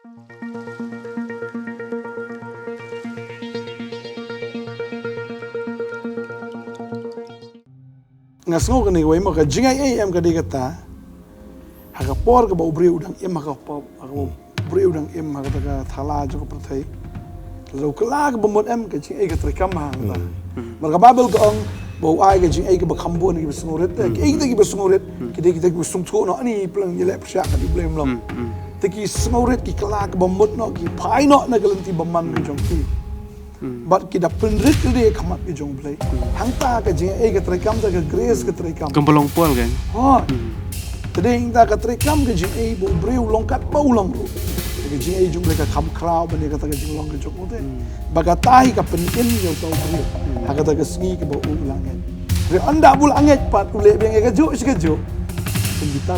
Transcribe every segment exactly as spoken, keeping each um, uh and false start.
Nga sngew kane kawei mo, ka jingaiei em ka dei kata. Ha ka por kaba u briew u dang im ha ka pop, ha kaba u briew u dang im ha kata ka thala jong ka pyrthei, la u kylla kaba mut em, ka jingaiei ka treikam ha kata. Mar ka Baibl ka ong ba u ai ka jingaiei kaba kham bun ha kiba sngewrit. Te kiei kita kiba sngewrit? Ki dei kita kiba sngewthuh noh, ani pleng ngi leh pyrshah ka dei blei mlong. Te ki sngewrit, ki kylla kaba mut noh, ki phai noh na ka lynti bymman ka jong ki. Bad ki da pynrit lade ha khmat ka jong u Blei. Hangta ka jingaiei ka treikam, ta ka grace ka treikam. Kam ba long Paul kan. Ha. Te dei hangta ka treikam ka jingaiei ba u briew u long katba u long ruh. Ka jingaiei jong u Blei ka kham khraw ban ïa kata ka jinglong ka jong u te. Ba kata hi ka pynim ïa uta u briew ha kata ka sngi kaba u la ngeit. Hynrei ynda ba u la ngeit pat u leh biang ïa kajuh shi kajuh. Pynbitar.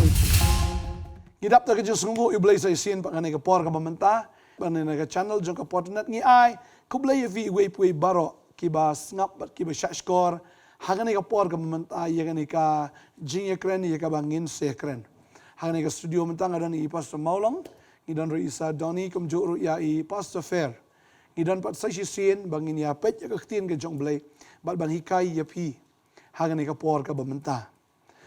Ngi dap da ka jingsngewnguh ïa u Blei sa shisien pat ha kane ka por kaba mynta. Ba na ka channel jong ka Potternet ngi ai khublei ïa phi iwei pa iwei baroh kiba sngap bad kiba shahshkor ha kane ka por kaba mynta ïa kane ka jingïakren ïa kaba ngin sa ïakren. Ha kane ka studio mynta nga don i Pastor Mawlong, ngi don ruh i Sir Donny, kumjuh ruh ïa i Pastor Fair. Ngi don pat sa shisien ba ngin ïa peit ïa ka ktien ka jong u Blei bad ban hikai ïa phi ha kane ka por kaba mynta.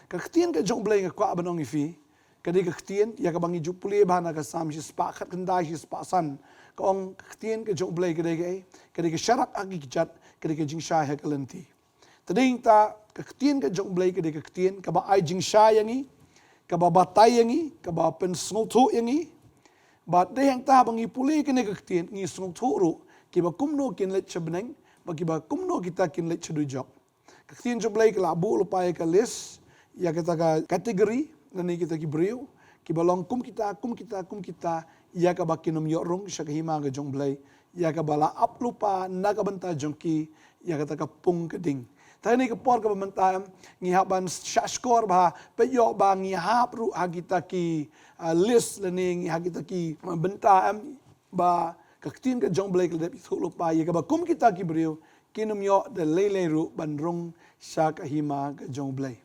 Ka ktien ka jong u Blei nga kwah ban ong ïa phi, ka dei ka ktien ïa kaba ngi ju pule bha na ka Salm shispah khatkhyndai shispah san. Ka ong ka ktien ka jong u Blei ka dei kaei? Ka dei ka sharak ha ki kjat, ka dei ka jingshai ha ka lynti. Te dei hangta ka ktien ka jong u Blei ka dei ka ktien kaba ai jingshai ïa ngi, kaba batai ïa ngi, kaba pynsngewthuh ïa ngi. Bad dei hangta ba ngi pule kane ka ktien ngi sngewthuh ruh kiba kumno kin leit sha bneng bad kiba kumno kita kin leit sha dujok. Ka ktien jong u Blei ka la buh lypa ïa ka list, ïa kata ka category, lane kita ki briew kiba long kum kita, kum kita, kum kita, ïa kaba kin ym ïoh rung sha ka hima ka jong u Blei, ïa kaba la ap lypa na ka bynta jong ki ïa kata ka pung ka ding. Te ha kane ka por kaba mynta em, ngi hap ban shahshkor bha, peit ïoh ba ngi hap ruh ha kita ki, ah, list lane ngi ha kita ki, ah, bynta em, ba ka ktien ka jong u Blei ka la dep ithuh lypa ïa kaba kum kita ki briew kin ym ïoh da lei lei ruh ban rung sha ka hima ka jong u Blei.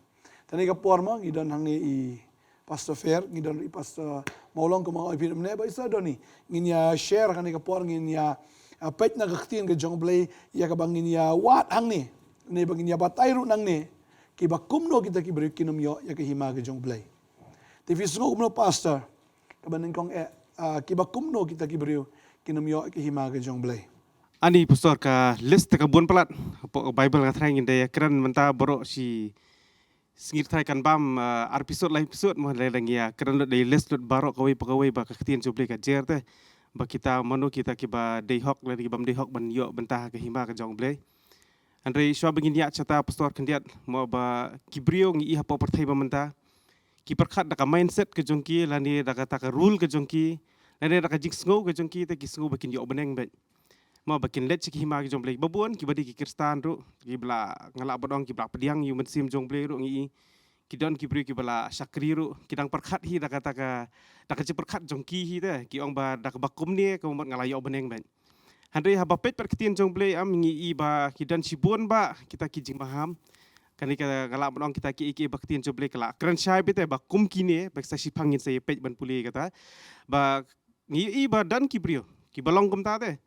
Te ha kane ka por mo ngi don hangne i Pastor Fair, ngi don i Pastor Mawlong, kumba ong ïa phi mynne, bad i Sir Donny. Ngin ïa share ha kane ka por, ngin ïa, ah, peit na ka ktien ka jong u Blei ïa kaba ngin ïa wad hangne, ne ba ngin ïa batai ruh nangne kiba kumno kita ki briew kin ym ïoh ïa ka hima ka jong u Blei. Te phi sngew kumno Pastor? Kaba nyngkong eh, ah, kiba kumno kita ki briew kin ym ïoh ïa ka hima ka jong u Blei. Ani Pastor, ka list te ka bun palat. Hapoh ka Baibl nga tharai ngin da ïakren mynta baroh shi sngi tharai kan bam, ah, ar episode lai episode mo, lada ngi ïakren lut da list lut baroh kawei pa kawei ba ka ktien jong u Blei ka jer te ba kita mano kita kiba dei hok lane kibym dei hok ban ïoh bynta ha ka hima ka jong u Blei. Hynrei shuwa ba ngin ïaid shata Pastor, khyndiat mo ba ki briew ngi i hapoh pyrthei ba mynta ki pyrkhat da ka mindset ka jong ki, lane da kata ka rule ka jong ki, lane da ka jingsngew ka jong ki, te ki sngew ba kin ïoh bneng beit. Mo ba kin leit sha ka hima ka jong u Blei. Ba bun kiba dei ki Khristan ruh, kiba la, nga lah ban ong kiba la pdiang ïa u Mynsiem jong u Blei ruh ngi i. Ki don ki briew kiba la shakri ruh, ki dang pyrkhat hi da kata ka, da ka jingpyrkhat jong ki hi te, ki ong ba da kaba kumne ka mut nga la ïoh bneng beit. Hynrei haba peit pat ka ktien jong u Blei em ngi i ba ki don shibun ba kita ki jingmaham. Kane ka nga lah ban ong kita kiei kiei ba ka ktien jong u Blei ka la kren shai beit te ba kum kine, ba sa shiphang ngin sa ïa peit ban pule kata. Ba ngi i ba don ki briew kiba long kumta te.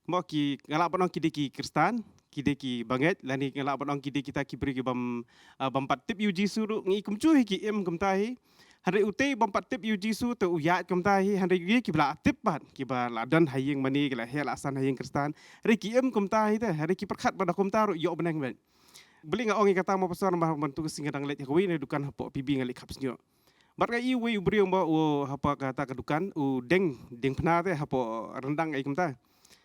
Mo ki nga lah ban ong ki dei ki Khristan, ki dei kiba ngeit, lane nga lah ban ong ki dei kita ki briew kibym, ah, bym pat tip ïa u Jisu ruh, ngi kumjuh hi ki im kumta hi. Hynrei utei bym pat tip ïa u Jisu te u ïaid kumta hi, hynrei ïa kiba la tip pat, kiba la don ha ïing mane, ki la heh la san ha ïing Khristan. Hynrei ki im kumta hi te, hynrei ki pyrkhat ba da kumta ruh ïoh bneng beit. Balei nga ong ïa kata mo Pastor, namar mynta ka sngi nga dang leit ha kawei na dukan hapoh P B nga leit khap shñiuh. Bad nga i uwei u briew mo u hapoh kata ka dukan, u deng, diengphna te hapoh ryndang ei kumta.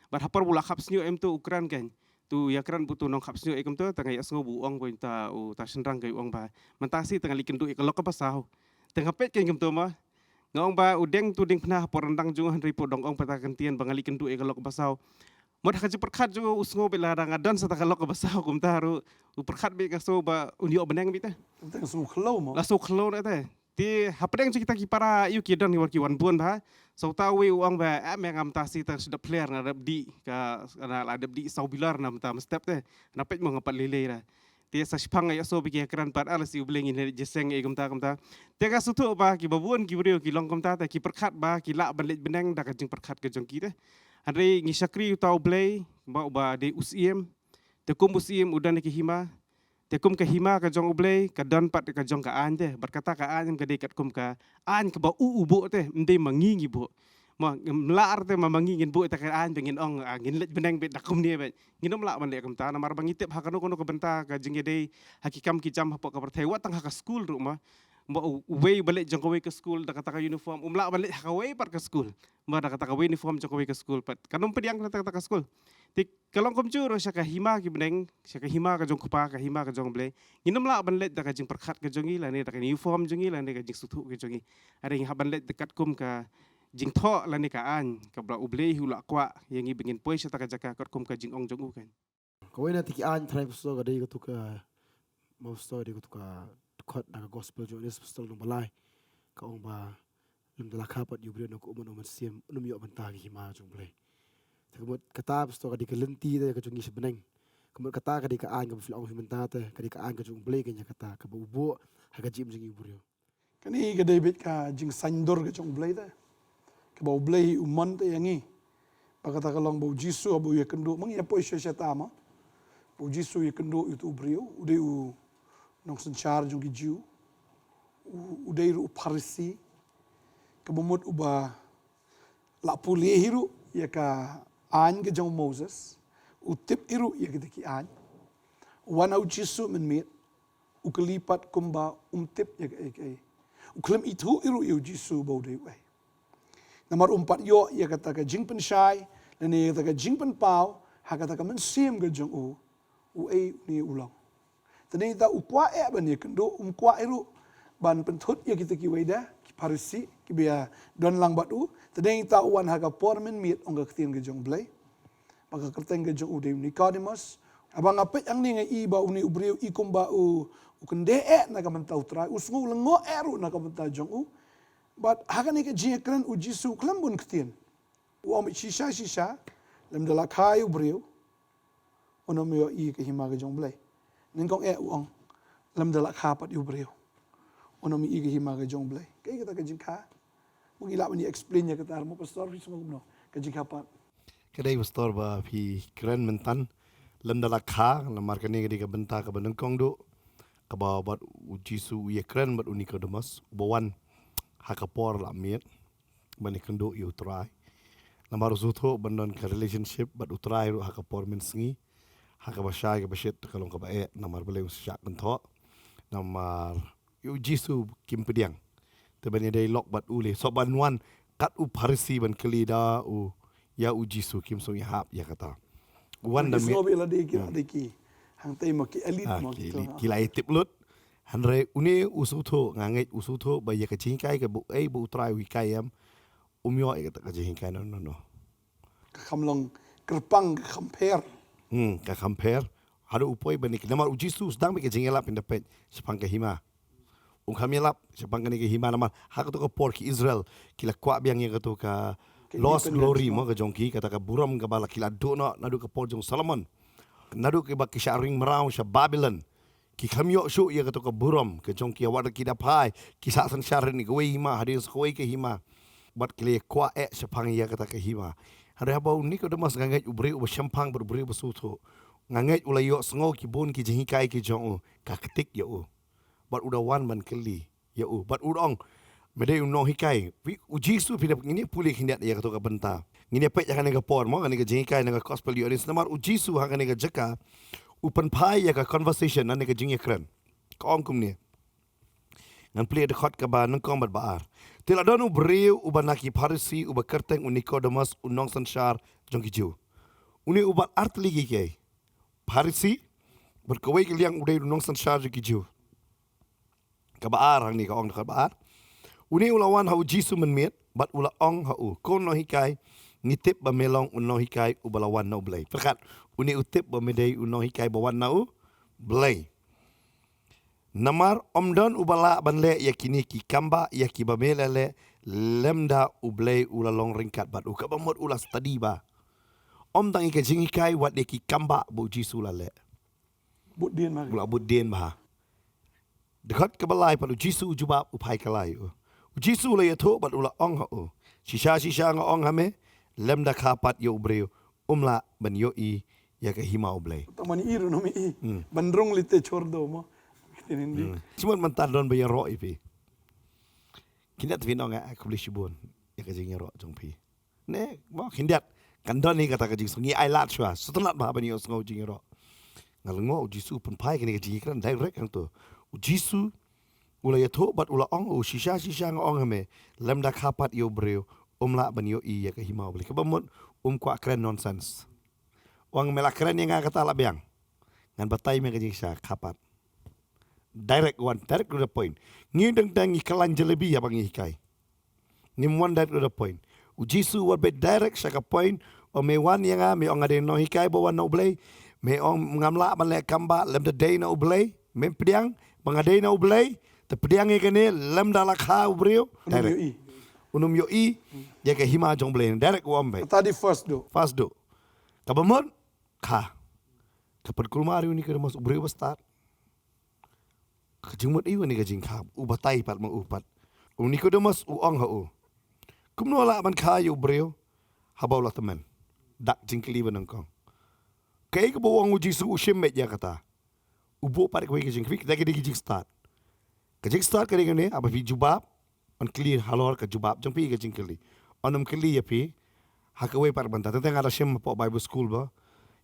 Bad ha por ba u la khap shñiuh em te u kren kein. Te u ïakren bad uto u nongkhap shñiuh ei kumta, te nga ïohsngew ba u ong ba uta, uta shynrang ka u ong ba mynta shi te nga leit kynduh ïa ka lok kaba saw. Te nga peit kein kumta mo. Nga ong ba u deng te u diengphna hapoh ryndang jong u, hynrei hapoh dang ong pat ta ka ktien ba nga leit kynduh ïa ka lok kaba saw. Mut ha ka jingpyrkhat jong u, u sngew beit lada nga don sa ta ka lok kaba saw kumta ruh, u pyrkhat beit ka sngew ba un ïoh bneng beit te. Te nga sngew khloo mo. La sngew khloo na te. Te hapdeng jong kita ki para aïu ki don ki wan bun bha. Sa uta uwei u ong ba, eh, me nga mynta shi tang shu dep pler, nga dep dih ka, nga la dep dih saw bilor na mynta mynstep te. Nga peit mo nga pat lei lei ra. Te sa shipang nga ïohsngew ba ki ïakren pat, ah, lehse U Blei ngin leit jingïaseng ei kumta kumta. Te nga sngewthuh ba kiba bun ki briew ki long kumta, te ki pyrkhat ba ki lah ban leit bneng da ka jingpyrkhat ka jong ki te. Hynrei ngi shakri uta U Blei ba, uba dei u Syiem. Te kum u Syiem u don ha ka hima. Te kum ka hima ka jong U Blei ka don pat ka jong ka aiñ te. Bad kata ka aiñ ka dei katkum ka aiñ kaba u u buh te, ym dei ma ngi ngi buh. Ma, ym lah te ma, ma ngi ngin buh te ka aiñ ba ngin ong, ah, ngin leit bneng beit da kumne beit. Ngin ym lah ban leh kumta, namar ba ngi tip ha kano kano ka bynta ka jingïadei ha ki kam ki jam hapoh ka pyrthei, wat tang ha ka skul ruh ma. Ma u-, uwei ba leit jong kawei ka skul da kata ka uniform, um lah ban leit ha kawei pat ka skul. Ma da kata kawei uniform jong kawei ka skul pat. Kan ym pdiang kata, kata ka skul. Te ka long kumjuh ruh sha ka hima ki bneng, sha ka hima ka jong U Kpa, ka hima ka jong U Blei. Ngin ym lah ban leit da ka jingpyrkhat ka jong ngi, lane da ka uniform jong ngi, lane ka jingsngewthuh ka jong ngi. Hynrei ngi hap ban leit da katkum ka jingthoh lane ka aiñ kaba U Blei hi u la kwah ïa ngi ba ngin poi sha kata ka jaka katkum ka jingong jong u kan. Kawei na kita ki aiñ tharai pastor ka dei katu ka, ma pastor dei katu ka dkhot na ka gospel jong u Ïoannis pastor lynnong ba lai. Ka ong ba lymda la kha pat ïa u briew na ka um mynsiem, um ïoh bynta ha ka hima jong U Blei. Te ka mut kata pastor ka dei ka lynti te ka jong ngi sha bneng. Ka mut kata ka dei ka aiñ kaba phi la ong hi mynta te, ka dei ka aiñ ka jong U Blei kane kata kaba u buh ha ka jingim jong ngi u briew. Kane ka dei beit ka jingsaiñdur ka jong U Blei te. Kaba U Blei hi u mon te ïa ngi. Ba kata ka long ba U Jisu haba u ïakynduh, ma ngi ïa poi sha shata ma. Ba U Jisu u ïakynduh ïa utu u briew, u dei u nongsynshar jong ki Jiw. U, u dei ruh u Pharisi. Kaba mut uba la pule hi ruh ïa ka aiñ ka jong u Moses. U tip hi ruh ïa kita ki aiñ. Wan ha u Jisu mynmiet. U kylli pat kumba um tip ïa kaei kaei. U khlem ithuh hi ruh ïa u Jisu ba u dei uei. Namar um pat ïoh ïa kata ka jingpynshai, lane ïa kata ka jingpynpaw, ha kata ka mynsiem ka jong u, uei une u long. Te dei ta u kwah eh ban ïakynduh, um kwah hi ruh ban pynthut ïa kita kiwei de, ki Pharisi, kiba ïadon lang bad u. Te dei ta u wan ha ka por mynmiet ong ka ktien ka jong U Blei. Ba ka kyrteng ka jong u dei u Nicodemus. Haba nga peit hangne nga i ba une u briew i kumba u, u kyndeh eh na ka bynta U Trai, u sngew lyngngoh eh ruh na ka bynta jong u. Bad ha kane ka jingïakren u Jisu u khlem bun ktien. U ong beit shisha shisha, lymda la kha ïa u briew, un ym ïoh i ka hima ka jong U Blei. Nyngkong eh u ong, lymda la kha pat ïa u briew, un ym ïoh i ka hima ka jong U Blei. Kaei kata ka jingkha? Ma ngi lah ban ïa explain ïa kata, mo pastor, phi sngew kumno ka jingkha pat? Ka dei pastor ba phi kren mynta, lymda la kha, namar kane ka dei ka bynta kaba nyngkong duh, kaba bad u Jisu u ïakren bad u Nicodemus, uba wan ha ka por la miet ban ïakynduh ïa U Trai. Namar u sngewthuh ban don ka relationship bad U Trai ruh ha ka por mynsngi, ha kaba shai kaba shit te ka long kaba eh, namar balei un sa shah kynthoh. Namar ïa u Jisu kim pdiang. Te ban ïadei lok bad u lei, soh ban wan kat u Pharisi ban kylli da u ïa u Jisu, kim sngewbha ïahap ïa kata. U wan da miet. Ki sngew ba la dei ki, hmm, la dei ki hangtei ma ki elite, ah, ma ki kito, ki la ïatip lut. Hynrei une u sngewthuh, nga ngeit u sngewthuh ba ïa ka jinghikai kaba, eh, ba U Trai u hikai em, um ïoh ïa kata ka jinghikai, no, no, no. Ka kham long kyrpang, ka kham pher. Hmm, ka kham pher. Haduh u poi ban ïa ki, namar u Jisu u sdang beit ka jingïalap, ynda peit shaphang ka hima. Um kham ïalap shaphang kane ka hima namar ha kato ka por ki Israel ki la kwah biang ïa kato ka lost glory mo ka jong ki, kata ka burom kaba la ki la duh noh naduh ka por jong Solomon. Naduh kiba ki shah ring mraw sha Babilon, ki kham ïoh shuh ïa kato ka burom ka jong ki, wat la ki da phai, ki sah synshar ha kane kawei hima, hadien sa kawei ka hima. Bad ki la ïa kwah eh shaphang ïa kata ka hima. Hynrei haba u Nicodemus, nga ngeit u briew uba shemphang bad u briew uba sngewthuh, nga ngeit u la ïohsngew ki bun ki jinghikai ki jong u, ka ktik ïa u. Bad u da wan ban kylli ïa u. Bad u da ong, me dei u nonghikai. Phi, u Jisu, phi da, ngin ïa pule khyndiat ïa kato ka bynta. Ngin ïa peit ïa kane ka por mo, kane ka jinghikai na ka gospel Ïoannis, namar u Jisu ha kane ka jaka u pynphai ïa ka conversation, na kane ka jingïakren. Ka ong kumne. Ngan plie dkhot kaba nyngkong bad ba ar. Te la don u briew uba na ki Pharisi uba kyrteng u Nicodemus, u nongsynshar jong ki Jiw. Une u bat artylli ki kiei. Pharisi, bad kawei ka liang u dei u nongsynshar jong ki Jiw. Kaba ar hangne ka ong, dkhot ba ar. Une u la wan ha u Jisu mynmiet, bad u la ong ha u, ko nonghikai, ngi tip ba me long u nonghikai uba la wan na u Blei. Pyrkhat, une u tip ba me dei u nonghikai ba wan na u Blei. Namar ym don uba lah ban leh ïa kine ki kambah ïa kiba me la leh, lymda u Blei u la long ryngkat bad u, kaba mut u la study bha. Ym tang ïa ka jinghikai, wat ïa ki kambah ba u Jisu u la leh. Bud dien ma. U la bud dien bha. Dkhot kaba lai pat, u Jisu u jubab, u phai kylla ïa u. U Jisu u la ïathuh bad u la ong ha u, shisha shisha nga ong ha me, lymda kha pat ïa u briew um lah ban ïohi ïa ka hima U Blei. Tang mani i ruh ym i. Hmm. Ban rung lite chordo mo. Kti nindi. Hmm. Shimon mynta don ba ïaroh ïa phi. Khyndiat phi ong, eh, khublei shibun ïa ka jingïaroh jong phi. Ne, mo khyndiat. Kan don hi kata ka jingsngew, ngi ai lad shuwa. Sngewtynnat bha ban ïohsngew jingïaroh. Nga lyngngoh u Jisu u pynphai kane ka jingïakren direct hangto. U Jisu u la ïathuh bad u la ong, u shisha shisha nga ong ha me, lymda kha pat ïa u briew um lah ban ïohi ïa ka hima U Blei. Kaba mut um kwah kren nonsense. U ong me la kren ïa nga kata la biang. Ngan batai me ka jingshisha, kha pat. Direct, one, direct to the point. Ngi dang dang ngi kylla jalebi haba ngi hikai. Ngim wan direct to the point. U Jisu u wan beit direct sha ka point. U ong me wan ïa nga, me ong nga dei nonghikai ba wan na U Blei. Me ong ngam lah ban leh kam bah lymda dei na U Blei. Me pdiang ba nga dei na U Blei. Te pdiang ïa kane, lymda la kha u briew. Direct. Un ym ïohi. Un ym ïohi ïa ka hima jong U Blei. Direct u ong beit. Kata dei first doh. First doh. Kaba mut kha. Ka pynkulmar ïa u Nikodemus, u briew ba stad. Ka jingmut ïa u kane ka jingkha, u batai pat ma u pat. U Nikodemus u ong ha u, kumno lah ban kha ïa u briew haba u la tymmen? Dak jingkylli ba nyngkong. Kaei kaba u ong u Jisu, u shim beit ïa kata. U buh pat kawei ka jingkylli, kata ka dei ka jingstad. Ka jingstad ka dei kane, haba phi jubab, yn kylli halor ka jubab jong phi ïa ka jingkylli. Yn ym kylli ïa phi ha kawei pat bynta. Tang te nga da shim hapoh Bible school ba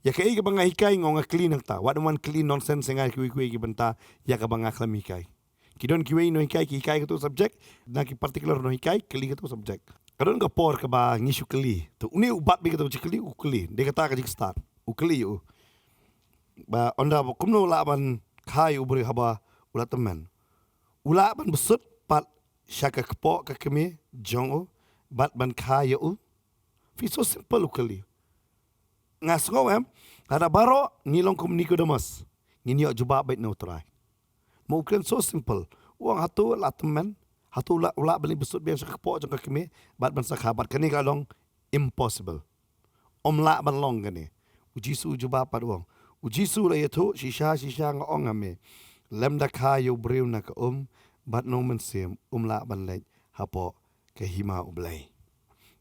ïa kaei kaba nga hikai nga ong nga kylli nangta. Wat ym wan kylli nonsense ïa nga kiwei kiwei ki bynta ïa kaba nga khlem hikai. Ki don kiwei nonghikai ki hikai kato subject, na ki particular nonghikai kylli kato subject. Ka don ka por kaba ngi shu kylli. Te une u bat beit kato jingkylli, u kylli. Dei kata ka jingstad. U kylli ïa u. Ba ynda ba kumno lah ban kha ïa u briew haba u la tymmen. U lah ban bsut pat sha ka kpoh ka kmie jong u bad ban kha ïa u. Phi, so simple u kylli. Nga sngew em, lada baroh ngi long kum Nikodemus, ngin ïoh jubab beit na u Trai. Ma u kren so simple. U ong hato la tymmen, hato u lah, u lah ban leit bsut biang sha ka kpoh jong ka kmie bad ban sa kha, bad kane ka long impossible. Ym lah ban long kane. U Jisu u jubab pat u ong. U Jisu u la ïathuh, shisha shisha nga ong ha me, lymda kha ïa u briew na ka um bad na u mynsiem, um lah ban leit hapoh ka hima U Blei.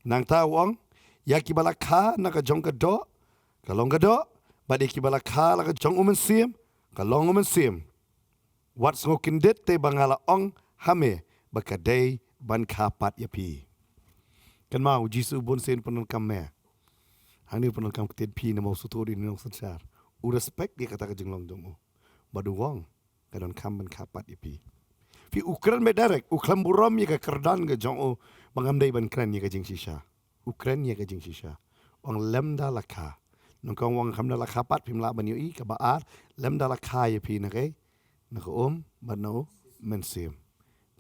Nangta u ong, ïa kiba la kha na ka jong ka doh, ka long ka doh, bad ïa kiba la kha na ka jong u mynsiem, ka long u mynsiem. Wat sngew kyndit te ba nga la ong ha me ba ka dei ban kha pat ïa phi. Kynmaw, u Jisu bun sien u pyndonkam me. Hangne u pyndonkam ktien phi namar u sngewthuh u dei u nongsynshar. U respect ïa kata ka jinglong jong u. Bad u ong, ka donkam ban kha pat ïa phi. Phi, u kren beit direct, u khlem burom ïa ka kyrdan ka jong u ba ngam dei ban kren ïa ka jingshisha. U kren ïa ka jingshisha. U ong lymda la kha. Nyngkong u ong lymda la kha pat phim lah ban ïohi, kaba ar, lymda la kha ïa phi na kaei? Na ka um bad na u mynsiem,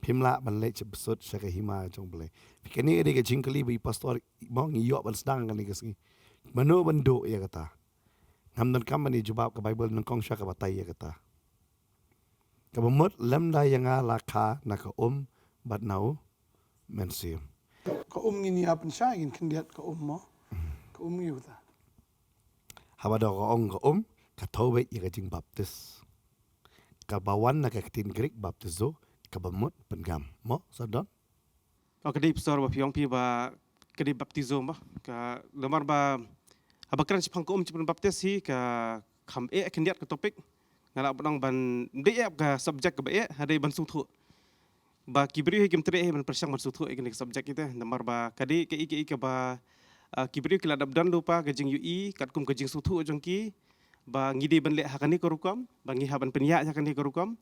phim lah ban leit sha bsut sha ka hima jong U Blei. Phi, kane ka dei ka jingkylli ba i pastor mo ngi ïoh ban sdang kane ka sngi. Mano ban duh ïa kata? Ngam donkam ban ïa jubab, ka Baibl nyngkong sha ka batai ïa kata. Kaba mut lymda ïa nga la kha na ka um bad na u mynsiem. Ka um ngin ïa pynshai, ngin khyndiat ka um mo. Ka um ïa uta. Haba da ka ong ka um, ka thew beit ïa ka jingbaptis. Kaba wan na ka ktien Greek baptizo, kaba mut pyngam. Mo, sa don? O, ka dei pastor ba phi ong phi ba ka dei baptizo mo. Ka namar ba haba kren shaphang ka um jingpynbaptis hi, ka kham eh khyndiat ka topic. Nga lah ban ong ban dei eh ka subject kaba eh, ha dei ban sngewthuh. Ba ki briew hi kim treh hi ban pyrshang ban sngewthuh ïa kane ka subject hi te. Namar ba ka dei kaei kaei kaba, ah, ki briew ki la dap don lypa ka jingïohi katkum ka jingsngewthuh jong ki. Ba ngi dei ban leh ha kane ka rukom, ba ngi hap ban pynïaid ha kane ka rukom.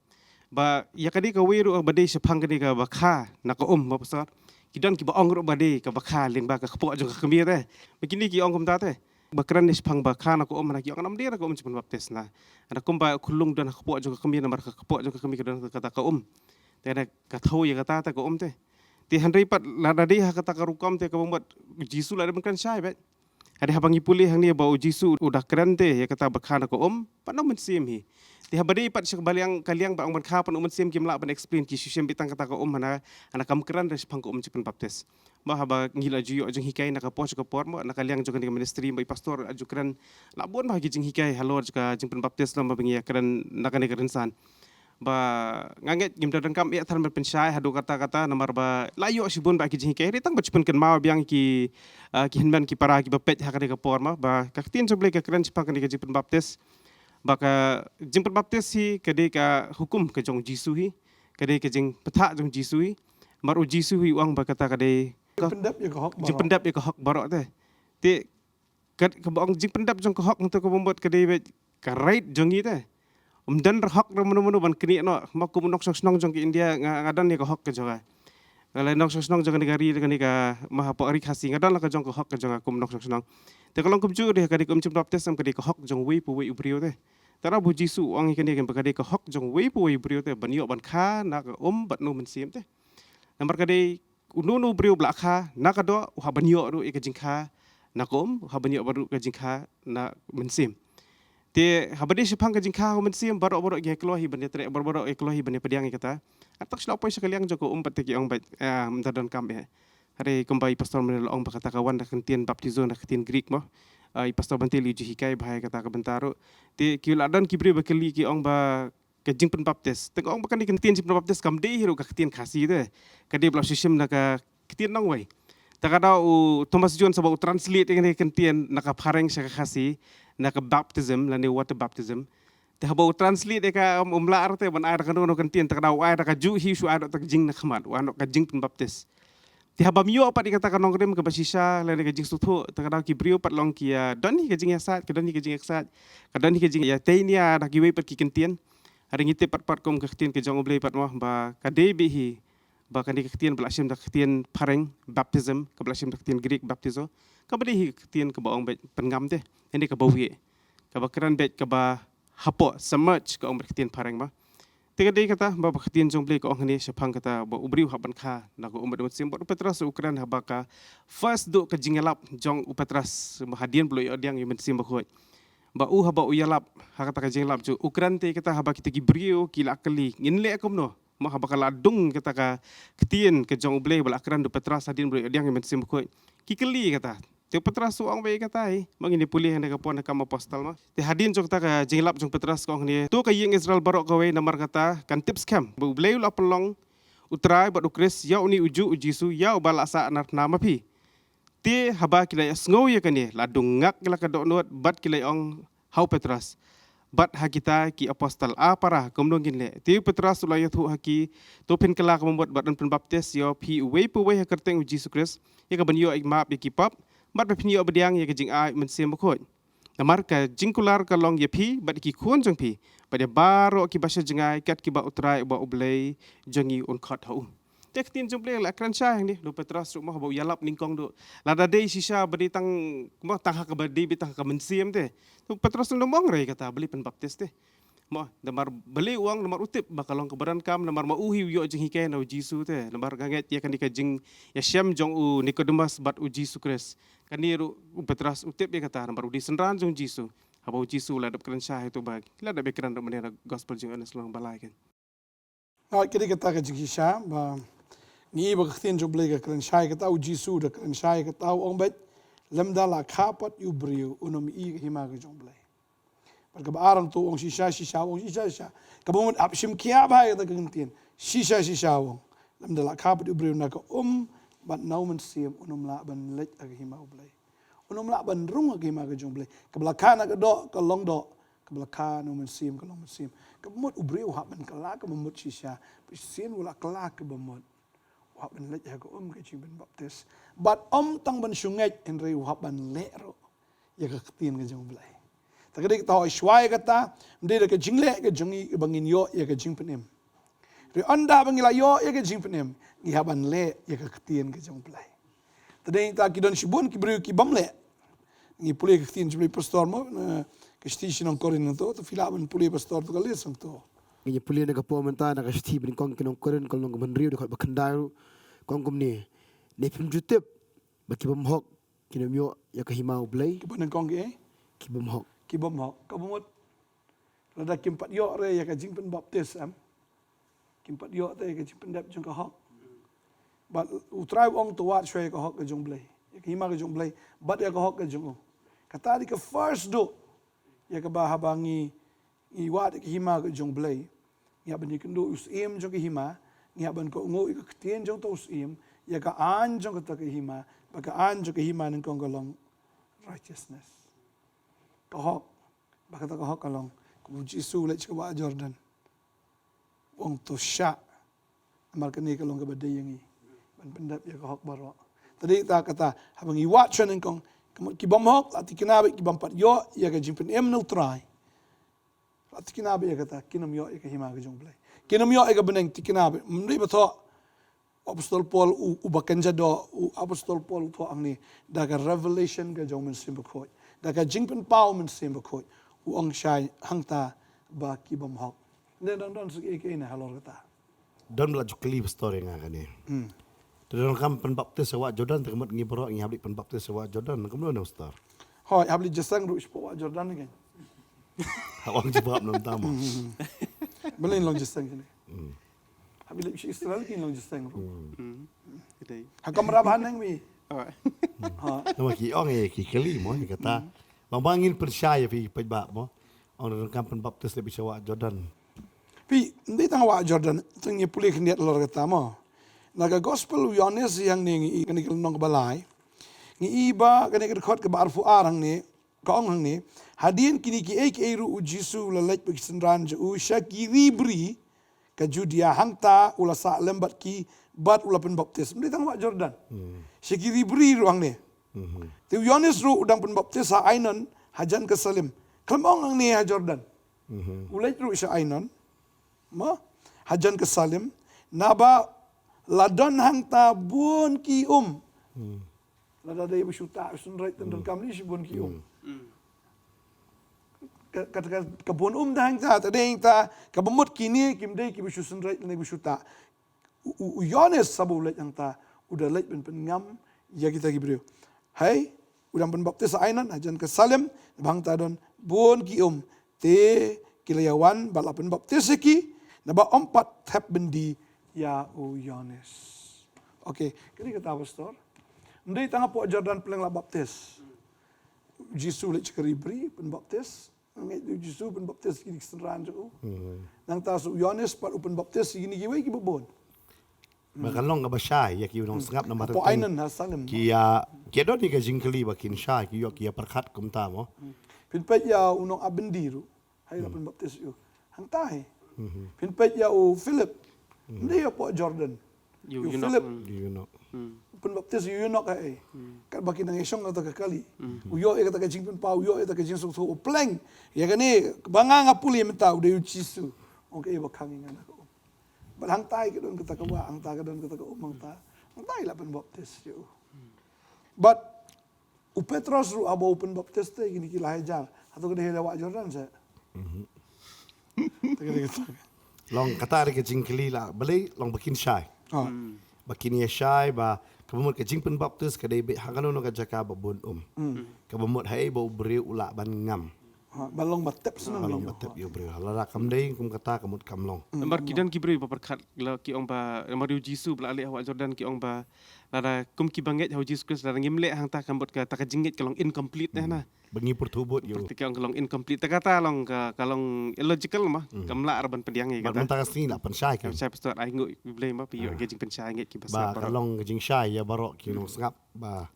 Ba ïa kane kawei ruh ba dei shaphang kane kaba kha na ka um mo pastor. Ki don kiba ong ruh ba dei kaba kha lyngba ka kpoh jong ka kmie te. Ba kine ki ong kumta te. Ba kren ne shaphang ba kha na ka um, na ki ong namar dei na ka um jingpynbaptis na. Hynda kumba khyllung don ha kpoh jong ka kmie namar ka kpoh jong ka kmie ka don kata ka um. Te na ka thew ïa kata te ka um te. Te hynrei pat lada dei ha kata ka rukom te kaba mut Jisu la dei ban kren shai beit. Hynrei haba ngi pule hangne ba u Jisu u da kren te ïa kata ba kha na ka um bad na u mynsiem hi. Te haba dei pat sha kaba liang ka liang ba ong ban kha bad na u mynsiem kim lah ban explain, ki shu shem beit tang kata ka um hana, hana kam kren re shaphang ka um jingpynbaptis. Ba haba ngi la ju ïoh jinghikai na ka por sha ka por mo, na ka liang jong kane ka ministry, ba i pastor la ju kren la bun ba ki jinghikai halor ka jingpynbaptis lem ba ngi ïa kren na kane ka rynsan. Ba nga ngeit ngim da donkam ïa than ban pynshai haduh katta katta namar ba la ïoh shibun ba ki jinghikai, hynrei tang ba shu pynkynmaw biang ki, ah, ki hynmen ki para kiba peit ha kane ka por mo, ba ka ktien jong U Blei ka kren shaphang kane ka jingpynbaptis. Ba ka jingpynbaptis hi ka dei ka hukum ka jong U Jisu hi, ka dei ka jingpynthah jong U Jisu hi. Namar U Jisu hi u ong ba kata ka dei ka jingpyndep ïa ka hok baroh. Jingpyndep ïa ka hok baroh te. Te ka, kaba ong jingpyndep jong ka hok hangto kaba mut ka dei beit ka right jong ngi te. Ym don re hok re mano mano ban knieh noh, ma kum u nongshong shnong jong ka India nga, nga don ïa ka hok ka jong nga. Nga la nongshong shnong jong kane ka ri, kane ka, ma hapoh ri Khasi, nga don la ka jong ka hok ka jong nga kum u nongshong shnong. Te ka long kumjuh ruh ïa kane ka um jingpynbaptis, em, ka dei ka hok jong uwei pa uwei u briew te. Te haba U Jisu u ong ïa kane ka, ka dei ka hok jong uwei pa uwei u briew te ban ïoh ban kha na ka um bad na u mynsiem te. Namar ka dei uno uno u briew ba la kha na ka doh u hap ban ïoh ruh ïa ka jingkha na ka um, u hap ban ïoh ruh ka jingkha na mynsiem. Te haba dei shaphang ka jingkha ha u mynsiem, baroh baroh ngi kloi hi ban ïatrei, baroh baroh ngi kloi hi ban ïapdiang ïa kata. Hangta shu la poi sha ka liang jong ka um pat te ki ong beit, ah, ym da donkam eh. Hynrei kumba i pastor mynne la ong ba kata ka wan da ka ktien baptizo na ka ktien Greek mo. Ah, i pastor Bante la ju hikai bha ïa kata ka bynta ruh. Te ki la don ki briew ba kylli ki ong ba ka jingpynbaptis. Te nga ong ba kane ka ktien jingpynbaptis kam dei hi ruh ka ktien Khasi te. Ka dei ba la shu shim na ka ktien nongwei. Te ka dei u Thomas Jones haba u translate ïa kane ka ktien na ka phareng sha ka Khasi, na ka baptism lane water baptism. Te haba u translate ïa ka, um, um lah te ban ai da kano kano ka ktien, te ka dei u ai da kajuh hi, shu ai da ka jingnakhmat, u ai da ka jingpynbaptis. Te haba ym ïoh pat ïa kata ka nongrim kaba shisha lane ka jingsngewthuh, te ka dei ki briew pat long ki, ah, don hi ka jingïasaid, ka don hi ka jingïasaid, ka don hi ka jingïatei nia da kiwei pat ki ktien. Hynrei ngi tip pat pat kum ka ktien ka jong U Blei pat mo ba ka dei beit hi ba kane ka ktien ba la shim da ka ktien phareng baptism, kaba la shim da ka ktien Greek baptizo, kaba dei hi ka ktien kaba ong beit pynngam te, ine kaba wieh, kaba kren beit kaba hapoh, submerge ka ong beit ka ktien phareng ba. Te ka dei kata ba, ba ka ktien jong U Blei ka ong hangne shaphang kata ba u briew u hap ban kha na ka um bad u mynsiem, bad u Petros u kren haba ka first duh ka jingïalap jong u Petros ba hadien ba u la ïoh pdiang ïa u Mynsiem Bakhuid. Ba u haba u ïalap ha kata ka jingïalap jong u, u kren te kata haba kita ki briew ki la kylli ngin leh kumno. Ma haba ka la dung kata ka ktien ka jong U Blei ba la kren da u Petros hadien ba u la ïoh pdiang ïa u Mynsiem Bakhuid, ki kylli kata. Te u Petros u ong beit kata hi, ma ngin ïa pule hangne ka pon ha Kam Apostol ma. Te hadien jong kata ka jingïalap jong u Petros ka ong hangne, to ka ïing Israel baroh kawei, namar kata kan tip skhem ba U Blei u la pynlong U Trai bad U Khrist ïa une ujuh U Jisu, ïa uba la sah na tnat ma phi. Te haba ki la ïohsngew ïa kane, la dung ngak ki la ka dohnud bad ki la ong ha u Petros bad ha kita ki apostol, a para, kumno ngin leh? Te u Petros u la ïathuh ha ki, to phin kylla ka bamut bad yn pynbaptis ïa phi uwei pa uwei ha ka kyrteng U Jisu Khrist ïa ka ban ïoh map ïa ki pap, bad ba phin ïoh pdiang ïa ka jingai Mynsiem Bakhuid. Namar ka jingkular ka long ïa phi bad ïa ki khun jong phi bad ïa baroh kiba sha jngai, kat kiba U Trai uba U Blei jong ngi un khot ha u. Te ka ktien jong U Blei la kren shai hangne da u Petros ruh mo, haba u ïalap nyngkong duh. Lada dei shisha ba dei tang mo, tang ha kaba dei beit tang ha ka mynsiem te, u Petros u nym ong re kata balei pynbaptis te. Mo, namar balei u ong, namar u tip ba ka long kaba donkam, namar ma u hi u ïoh jinghikai na U Jisu te. Namar nga ngeit ïa kane ka jingïashem jong u Nikodemus bad U Jisu Khrist, kane ruh u Petros u tip ïa kata namar u dei synran jong U Jisu. Haba U Jisu u la dep kren shai ha uto ba ki la dep ïakren ruh mynne na gospel jong u Ïoannis lynnong ba lai kan. Nga, ka dei kata ka jingshisha ba ngi i ba ka ktien jong U Blei ka kren shai kata, U Jisu u da kren shai kata, u ong beit, lymda la kha pat ïa u briew un ym i ka hima ka jong U Blei. Bad kaba ar hangto u ong shisha shisha, u ong shisha shisha. Kaba mut hap shim khia bha ïa kata ka ktien. Shisha shisha u ong. Lymda la kha pat ïa u briew na ka um bad na u mynsiem, un ym lah ban leit ha ka hima U Blei. Un ym lah ban rung ha ka hima ka jong U Blei. Kaba la kha na ka doh ka long doh, kaba la kha na u mynsiem ka long mynsiem. Kaba mut u briew u hap ban kylla kaba mut shisha, ba shisien u la kylla kaba mut, u hap ban leit ha ka um ka jingpynbaptis. Bad ym tang ban shu ngeit, hynrei u hap ban leh ruh ïa ka ktien ka jong U Blei. Te ka dei kata, hooid, shuwa ïa kata, ym dei da ka jingleh ka jong ngi ba ngin ïoh ïa ka jingpynim. Hynrei ynda ba ngi la ïoh ïa ka jingpynim, ngi hap ban leh ïa ka ktien ka jong U Blei. Te dei ta ki don shibun ki briew ki bym leh. Ngi pule ka ktien jong U Blei pastor mo, na ka shithi sha ki nong Korinth hangto, te phi lah ban pule pastor, to ka list hangto. Ngi pule na ka por mynta na ka shithi ba nyngkong ki nong Korinth, ka lynnong kaba hynriew, dkhot ba khyndai ruh, ka ong kumne. Ne phim ju tip ba ki bym hok kin ym ïoh ïa ka hima U Blei? Ki banyngkong ki, eh? Ki bym hok. Ki bym hok. Kaba mut, lada kim pat ïoh re ïa ka jingpynbaptis, em? Kim pat ïoh te ïa ka jingpyndep jong ka hok. Bad U Trai u ong to wad shuwa ïa ka hok ka jong U Blei, ïa ka hima ka jong U Blei, bad ïa ka hok ka jong u. Kata dei ka first duh ïa kaba haba ngi, ngi wad ïa ka hima ka jong U Blei, ngi hap ban ïakynduh ïa u syiem jong ka hima, ngi hap ban kohnguh ïa ka ktien jong uta u syiem, ïa ka aiñ jong kata ka hima, ba ka aiñ jong ka hima nyngkong ka long righteousness. Ka hok, ba kata ka hok ka long, kumba U Jisu u leit sha ka wah Jordan, u ong to shah, namar kane ka long kaba dei ïa ngi ban pyndep ïa ka hok baroh. Te dei ta kata, haba ngi wad shuwa nyngkong, ka mut ki bymhok la thikna bad ki bym pat ïoh ïa ka jingpynim na U Trai. La thikna bad ïa kata, kin ym ïoh ïa ka hima ka jong U Blei, kin ym ïoh ïa ka bneng. Thikna bad, ym dei ba thoh u Apostol Paul u, uba kynja doh, u Apostol Paul u thoh hangne da ka revelation ka jong U Mynsiem Bakhuid, da ka jingpynpaw U Mynsiem Bakhuid, u ong shai hangta ba ki bymhok. Ym dei dang don sa kiei kiei na halor kata. Don ba la ju kylli pastor ïa nga kane. Hmm. Te donkam pynbaptis sha wah Jordan, te ka mut ngi baroh ngi hap leit pynbaptis sha wah Jordan, kumno ne pastor? Hooid, hap leit jingïaseng ruh shapoh wah Jordan ne keiñ. Hap ong jubab nangta mo. Hmm. Balei long jingïaseng kane? Hmm. Hap leit sha Israel ki long jingïaseng ruh. Hmm. Hmm. Ïa dei. Ha kamra ba haneng mi. Oh. Ha. Namar ki ong eh, ki kylli mo ïa kata. Hmm. Long ba ngin pynshai ïa phi paidbah mo. Ong donkam pynbaptis leit sha wah Jordan. Phi, ym dei tang wah Jordan, tang ngi pule khyndiat halor kata mo. Na ka gospel u Ïoannis hangne ngi i kane ka lynnong kaba lai. Ngi i ba kane ka dkhot kaba arphew ar hangne, ka ong hangne, hadien kine kiei kiei ruh U Jisu u la leit bad ki synran jong u sha ki ri bri ka Judia, hangta u la sah lem bad ki bad u la pynbaptis. Ym dei tang wah Jordan. Hmm. Sha ki ri bri ruh hangne. Mhm. Te u Ïoannis ruh u dang pynbaptis ha Ainon hajan ka Salim. Khlem ong hangne ha Jordan. Mhm. U leit ruh sha Ainon. Mo? Hajan ka Salim. Naba la don hangta bun ki um. Hmm. Lada dei ba shu tah, shu synreit, te donkam lei shibun ki um. Hmm. Ka, ka, ka, ka bun um te hangta, te dei hangta, kaba mut kine kim dei kiba shu synreit lane ba shu tah. U, u, u Ïoannis haba u leit hangta, u da leit ban pynngam ïa kita ki briew. Hei, u dang pynbaptis ha Ainon hajan ka Salim, naba hangta don bun ki um. Te ki la ïawan bad la pynbaptis ïa ki, naba ym pat thep byndi ïa u Ïoannis. Okay, kane kata pastor. Ym dei tang hapoh Jordan pleng la baptis. U Jisu leit sha ka ri bri pynbaptis. Ngeit u Jisu pynbaptis ki dei ki synran jong u. Hmm. Nangta sa u Ïoannis pat u pynbaptis ïa kine kiwei kiba bun. Ba kan long kaba shai ïa ki nongsngap namar hapoh Ainon ha Salim. Ki ïa, ki ïa don ïa ka jingkylli ba kin shai, ki ïoh ki ïa pyrkhat kumta mo. Hmm. Phin peit ïa u nong ap byndi ruh. Hei la pynbaptis ïa u. Hangta hei. Hmm. Phin peit ïa u Philip. Hmm. Ym dei hapoh Jordan. Ïa u, ïa u Philip. Eunuch. Hmm. Ïa u eunuch. Hmm. Pynbaptis ïa u eunuch hei. Hmm. Katba ki nang ïashong kata ka kali. Hmm. U ïoh ïa kata ka jingpynpaw, u ïoh ïa kata ka jingsngewthuh, u pleng. Ïa kane ba nga nga pule mynta u dei u Jisu. Ong kaei ba khang ïa nga na ka um. Bad hangta ka don kata ka wah, hangta ka don kata ka um hangta. Hangta la pynbaptis ïa u. Bad u Petros ruh haba u pynbaptis te kine ki la hajar. Hato ka dei ha wah Jordan seh? Mhm. Te ka dei kata. Long kata dei ka jingkylli la, balei long ba kin shai. Ah. Hmm. Ba kin ïa shai ba kaba mut ka jingpynbaptis ka dei beit ha kano kano ka jaka ba bun um. Hmm. Kaba mut haei ba u briew u lah ban ngam. Ha, ba long ba tep shuh. Ba long ba tep ïa u briew. Lada kam dei kum kata ka mut kam long. Hmm. Namar ki don ki briew ba pyrkhat la ki ong ba namar u Jisu ba la leit ha wah Jordan ki ong ba lada kum kiba ngeit ha u Jisu Khrist lada ngim leh hangta ka mut kata ka jingngeit ka long incomplete eh na. Ba ngi pyrthuh bud ïa u. Pyrthuh ka long incomplete. Te kata long ka, ka long illogical ma. Hmm. Kam lah ruh ban pdiang ïa kata. Bad mynta ka sngi la pynshai ki. Pynshai pastor ai nguh U Blei ma phi ïoh ka jingpynshai ngeit kiba sah. Ba ka long ka jingshai ïa baroh ki nongsngap ba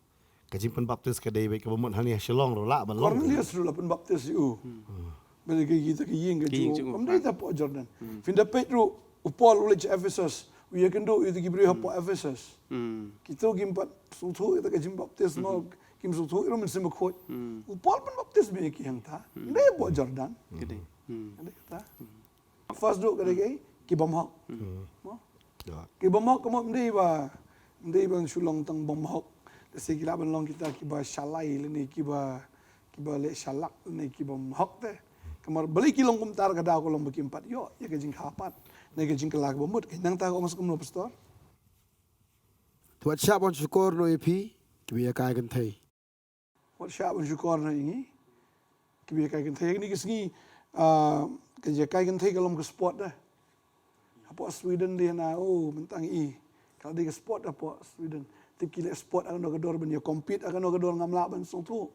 ka jingpynbaptis ka dei beit kaba mut hangne ha Shillong ruh lah ban long. Cornelius ruh la pynbaptis ïa u. Hmm. Ba dei ka kita ka ïing ka jong u. Kam dei ta hapoh Jordan. Hmm. Phin da peit ruh u Paul u leit sha Ephesus. U ïakynduh ïa ki briew hapoh Ephesus. Hmm. Kita kim pat sngewthuh ïa ka jingbaptis mo. Hmm. Kim sngewthuh ïa u Mynsiem Bakhuid. Hmm. U Paul pynbaptis beit ïa ki hangta. Hmm. Dei hapoh Jordan. Ka dei. Hmm. Ka dei kata. Hmm. First duh ka dei ki, ki bymhok. Hmm. Mo? Ki bymhok ka mut ym dei ba, ym dei ban shu long tang bymhok. Te shi ki lah ban long kita kiba shalai lane kiba, kiba leh shalak lane ki bymhok te. Ka mut balei ki long kumta ka daw ka long ba kim pat ïoh ïa ka jingkha pat ne ka jingkylla kaba mut. Ka nangta ka ong sa kumno pastor? Wat shah ban shukor noh ïa phi kiba ïa kai kynthei. Wat shah ban shukor noh ïa ngi kiba ïa kai kynthei. Kine ki sngi, ah, ka ïa kai kynthei ka long ka sport de. Hapoh Sweden de na, oh, mynta ngi i Ka dei ka sport hapoh Sweden. Tip ki leh sport ha kano ka dor ban ïa compete ha kano ka dor, ngam lah ban sngewthuh.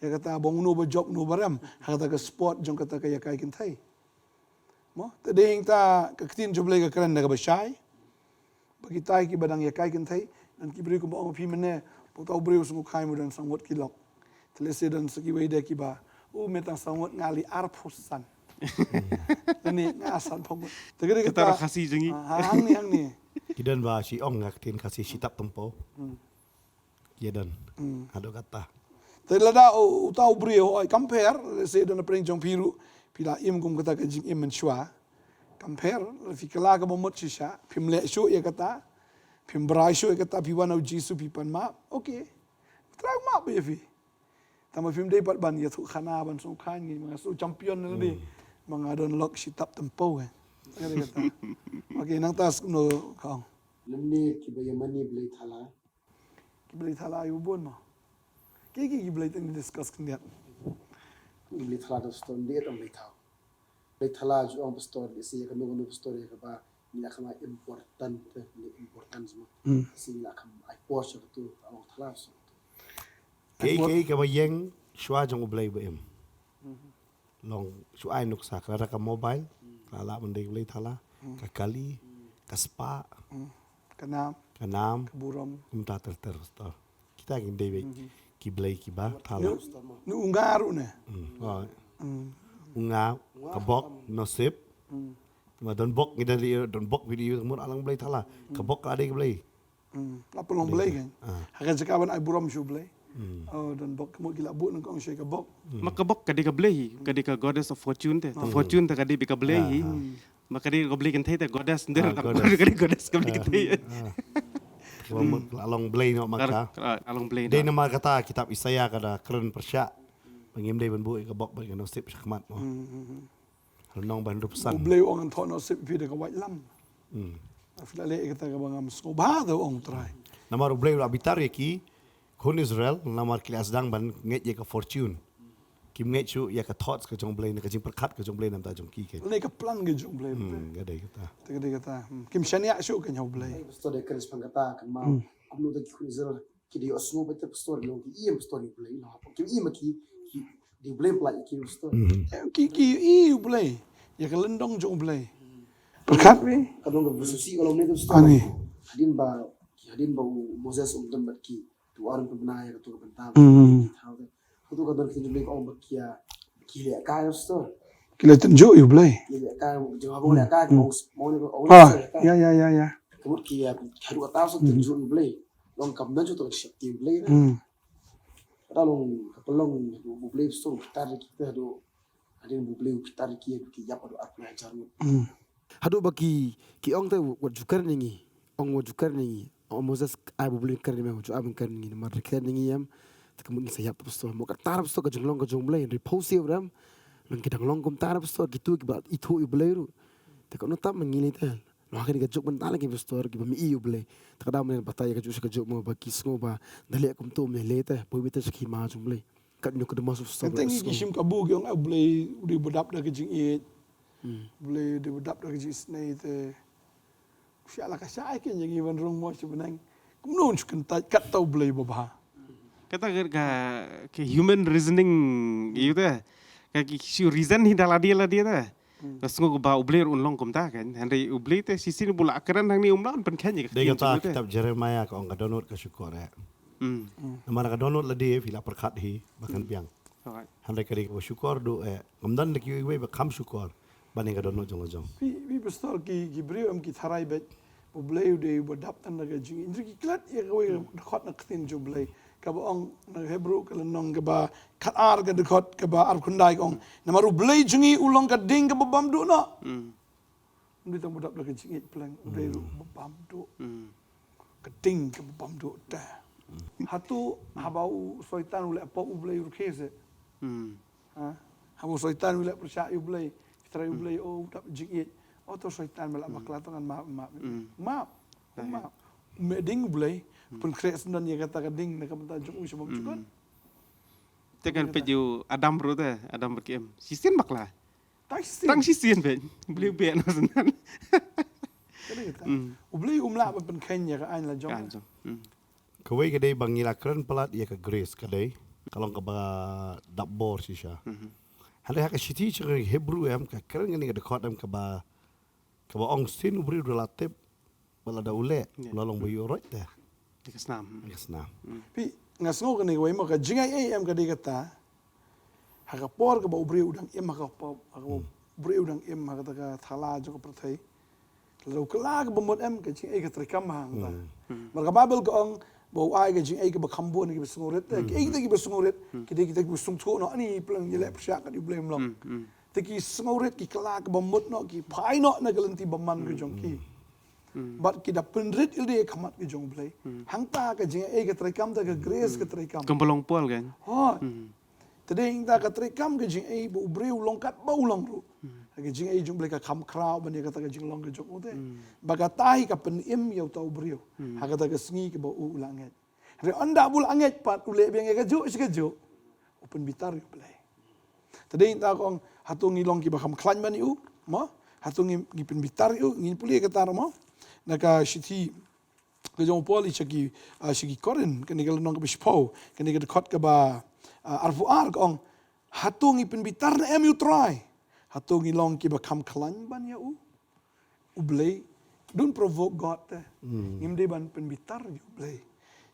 Ïa kata ba uno ba jop uno ba rem ha kata ka sport jong kata ka ïakai kynthei. Mo, te dei hangta ka ktien jong U Blei ka kren da kaba shai. Ba kitai kiba dang ïakai kynthei, don ki briew kiba ong, phi mynne, uta u briew u sngewkhia mo, don saw ngut ki lok. Te lehse don sa kiwei de kiba, u, mynta saw ngut, nga leh arphew san. Lane nga sanphew ngut. Te ka dei kata, kata ruh Khasi jong ngi. Ah, hangne, hangne. Ki don ba shi ong ha ka ktien Khasi, shi tap tympew. Hmm. Ïa don. Hmm. Haduh kata. Te lada u, uta u briew u ong, compare, lehse don na pdeng jong phi ruh, phi la im kum kata ka jingim mynshuwa. Compare, lada phi kylla kaba mut shisha, phim leh shuh ïa kata, phim brai shuh ïa kata, phi wan ha U Jisu phi pan map, okay. Trai map ïa phi. Tangba phim dei pat ban ïathuh khana ban sngewkhia ngi, ma nga shu champion na dei. Hmm. Ma nga don lok shi tap tympew, eh. Kata kata. Okay, nangta sngewno ka ong. Lymne kiba ïamane Blei Thala. Ki Blei Thala ïa u bun mo. Ki, ki, ki Blei tang discuss khyndiat. Ki Blei Thala da pastor, dei tang Blei Thala. Blei Thala ju ong pastor, dei sa ïa kano kano pastor ïa kaba ngi la kham ai important, eh, ngi important mo. Hmm. Sa ngi la kham ai por sha katu, ong Thala pastor. Kaei kaei kaba ïeng shuwa jong U Blei ba im. Hmm. Long shu ai nuksa, ka la da ka mobile, ka la lah ban dei Blei Thala, hmm, ka kali, hmm, ka spah, hmm, ka nam, ka nam, ka burom. Kumta ter ter pastor. Kita ki dei ba, hmm, ki blei kiba thala. Nu, nu u nga ruh ne. Hmm. Oh. Hmm. U nga, ka bok, nosip. Hmm. Ma don bok ngi da leh, don bok video mut alang Blei Thala. Ka bok ka dei ka blei. Hmm. La pynlong Blei kan. Ah. Ha ka jaka ban ai burom sha U Blei. Hmm. Oh, don bok, ka mut ki la buh nangkong sha ka bok. Hmm. Ma ka bok ka dei ka blei hi, ka dei ka goddess of fortune te. Hmm. Fortune te ka dei beit ka blei hi. Ah. Hmm. Ma ka dei ka blei kynthei te goddess, nder, ah, ka goddess, ka dei goddess ka blei kynthei. Ah. Ka mut la long blei noh ma ka. Ka, ka, la long blei noh. Dei namar kata kitab Isaïah ka da kren pyrshah ba ngim dei ban buh ïa ka bok bad ka nosip shakhmat mo. Hmm, hmm, hmm. Lynnong ba hynriew phew san. U Blei u ong, ngan thoh nosip phi da ka waitlam. Hmm. Phi la leh kata kaba ngam sngewbha, te u ong Trai. Namar U Blei u la bitar ïa ki khun Israel, namar ki la sdang ban ngeit ïa ka fortune. Kim ngeit shuh ïa ka thoughts ka jong U Blei, ne ka jingpyrkhat ka jong U Blei na ka bynta jong ki. Ne ka plan ka jong U Blei. Hmm, ka dei kata. Te ka dei kata. Hmm. Kim shaniah shuh ka jong U Blei. Pastor da kren shaphang kata, kan ma. Hmm. Kumno da ki khun Israel ki dei ïohsngew beit te pastor, long ki ïohi pastor ïa U Blei, long ki ïohi ma ki, ki dei U Blei pynlait ïa ki pastor. Mhm. Eh, ki, ki ïohi U Blei ïa ka lyndong jong U Blei. Pyrkhat wi. Ka dong ka bususi ka long ne te pastor. Ani. Hadien ba, hadien ba u Moses um don bad ki, tu Aaron pynbna ïa katu ka bynta. Mhm. Katu ka don ki Blei ka ong ba ki ïa, ki leh kai pastor. Ki leh tynjuh ïa U Blei. Ki leh kai, jong ha ba leh kai, ong, ong, ong, ah, ïa, ïa, ïa, ïa. Ka mut ki ïa, haduh kata pastor tynjuh ïa U Blei. Long kam don shuh to ka shakti U Blei na. Hmm. Kata long ka pynlong haduh ba U Blei u sdang bitar ïa kita haduh hadien ba U Blei u bitar ïa ki haduh ki ïap haduh arphew hajar ngut. Hmm. Haduh ba ki, ki ong te wat ju kren ïa ngi. Ong wat ju kren ïa ngi. Ong Moses ai ba U Blei kren ïa me, wat ju ai ban kren ïa ngi. Namar kren ïa ngi em. Te ka mut ngi sa ïap te pastor. Mo kata pastor ka jinglong ka jong U Blei. Hynrei phew siew rem. Nang ki dang long kumta pastor. Kitu kiba ithuh ïa U Blei ruh. Te ka nota ma ngi lei te. Long ha kane ka juk ban tang ki pastor kiba ïohi U Blei. Te ka dang mynta batai ka juk sha ka juk mo ba ki sngew ba da leh kumto me leh te, poi beit te sha ki hima jong U Blei. Katno ka dei ma pastor. Teng ki sngew. Ki shim kabu ki ong, ah, U Blei u dei uba dap da ka jingïeit. Hmm. U Blei u dei uba dap da ka jingisynei te. Sha la ka shai kein ïa ngi ban rung mo sha bneng. Kumno shu kyntait kat ta U Blei babha. Kata ka, ka, ka human reasoning ïa u te. Ka ki shu reason hi da lade lade te. Hmm. Ka sngew ba U Blei ruh un long kumta kan. Hynrei U Blei te shisien ba u la kren hangne um lah ban pynkheiñ ïa ka. Dei ktien kata jong u te. Kitab Jeremiah ka ong ka dohnud ka shukor eh. Hmm. Hmm. Namar ka dohnud lade phi la pyrkhat hi ba kan biang. Alright. Hynrei ka dei kaba shukor duh eh. Ngam don da kiwei ba kham shukor ban ïa ka dohnud jong la jong. Phi, phi pastor, ki, ki briew em ki tharai beit ba U Blei u dei uba dap tang da ka jingïeit. Hynrei ki klet ïa kawei ka dkhot na ka ktien jong U Blei. Kaba ong na Hebru ka lynnong kaba khatar ka dkhot kaba arphew khyndai ka ong. Namar U Blei jong ngi u long ka ding kaba bam duh noh. Hmm. Um dei tang uba dap da ka jingïeit pleng, u dei ruh uba bam duh. Hmm. Ka ding kaba bam duh te. Hmm. Hato haba u Soitan u leh pop U Blei u rkhie seh. Hmm. Ha? Haba u Soitan u leh pyrshah ïa U Blei, u tharai U Blei, oh, u dap jingïeit. Oh, to Soitan me la bakla to ngan map, map. Hmm. Map. Map. Me ding U Blei, pynkhreh syndon ïa kata ka ding na ka bynta jong u sha bym jukut. Te kan peit ïa u Adam ruh te, Adam bad ki Im. Shisien bakla. Tang shisien. Tang shisien peit. Blei beh noh syndon. U Blei um lah ban pynkheiñ ïa ka aiñ la jong. Kawei ka dei ba ngi la kren palat ïa ka grace ka dei ka long kaba dap bor shisha. Hynrei ha ka shithi sha ka Hebru em ka kren kane ka dkhot em kaba kaba ong shisien u briew u la tip ba lada u leh u la long ba ïoh roit te. Ïa ka snam. Ïa ka snam. Phi, nga sngew kane kawei mo ka jingai ei em ka dei kata. Ha ka por kaba u briew u dang im ha ka pop, ha kaba u briew u dang im ha kata ka thala jong ka pyrthei. Lada u kylla kaba mut em ka jingai ka treikam ha kata. Mar ka Baibl ka ong ba u ai ka jingai kaba kham bun kiba sngewrit. Ki ei kita kiba sngewrit ki dei kita kiba sngewthuh noh ani pleng ïaleh pyrshah kat ïa u Blei mlong. Te ki sngewrit ki kylla kaba mut noh ki phai noh na ka lynti bymman ka jong ki. Bad ki da pynrit ïa lade ha khmat ka jong u Blei. Hangta ka jingai ka treikam ta ka grace ka treikam. Kam ba long Paul kan. Hooid. Te dei hangta ka treikam ka jingai ba u briew u long katba u long ruh. Ka jingai jong u Blei ka kham khraw ban ïa kata ka jinglong ka jong u te. Ba kata hi ka pynim ïa uta u briew ha kata ka sngi kaba u u la ngeit. Hynrei ynda u la ngeit pat u leh biang ïa kajuh shi kajuh. U pynbitar ïa u Blei. Te dei hangta ka ong hato ngi long kiba kham khlaiñ ban ïa u mo? Hato ngi ngi pynbitar ïa u? Ngi pule kata mo? Na ka shithi ka jong u Paul sha ki, ah, sha ki Korinth kane ka lynnong kaba shiphew kane ka dkhot kaba, ah, arphew ar ka ong hato ngi pynbitar ne em ïa u Trai? Hato ngi long kiba kham khlaiñ ban ïa u? U Blei, don't provoke God te. Ngim dei ban pynbitar ïa u Blei.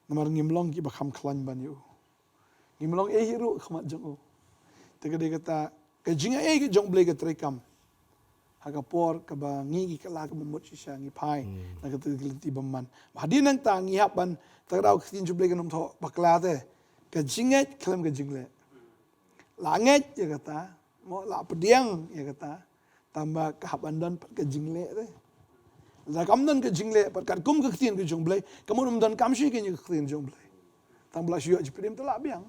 Namar ngim long kiba kham khlaiñ ban ïa u. Ngim long ei hi ruh ha khmat jong u. Te ka dei kata ka jingai ka jong u Blei ka treikam. Ha ka por kaba ngi ki kylla kaba mut shisha ngi phai na kata ka lynti bymman. Hadien nangta ngi hap ban, kata ka daw ka ktien jong u Blei kan ym thoh bakla te. Ka jingngeit khlem ka jingleh. La ngeit ïa kata, mo la pdiang ïa kata. Tangba ka hap ban don pat ka jingleh te. Lada kam don ka jingleh pat katkum ka ktien ka jong u Blei, ka mut ym don kam shuh kane ka ktien jong u Blei. Tangba la shu ïoh jingpynim te la biang.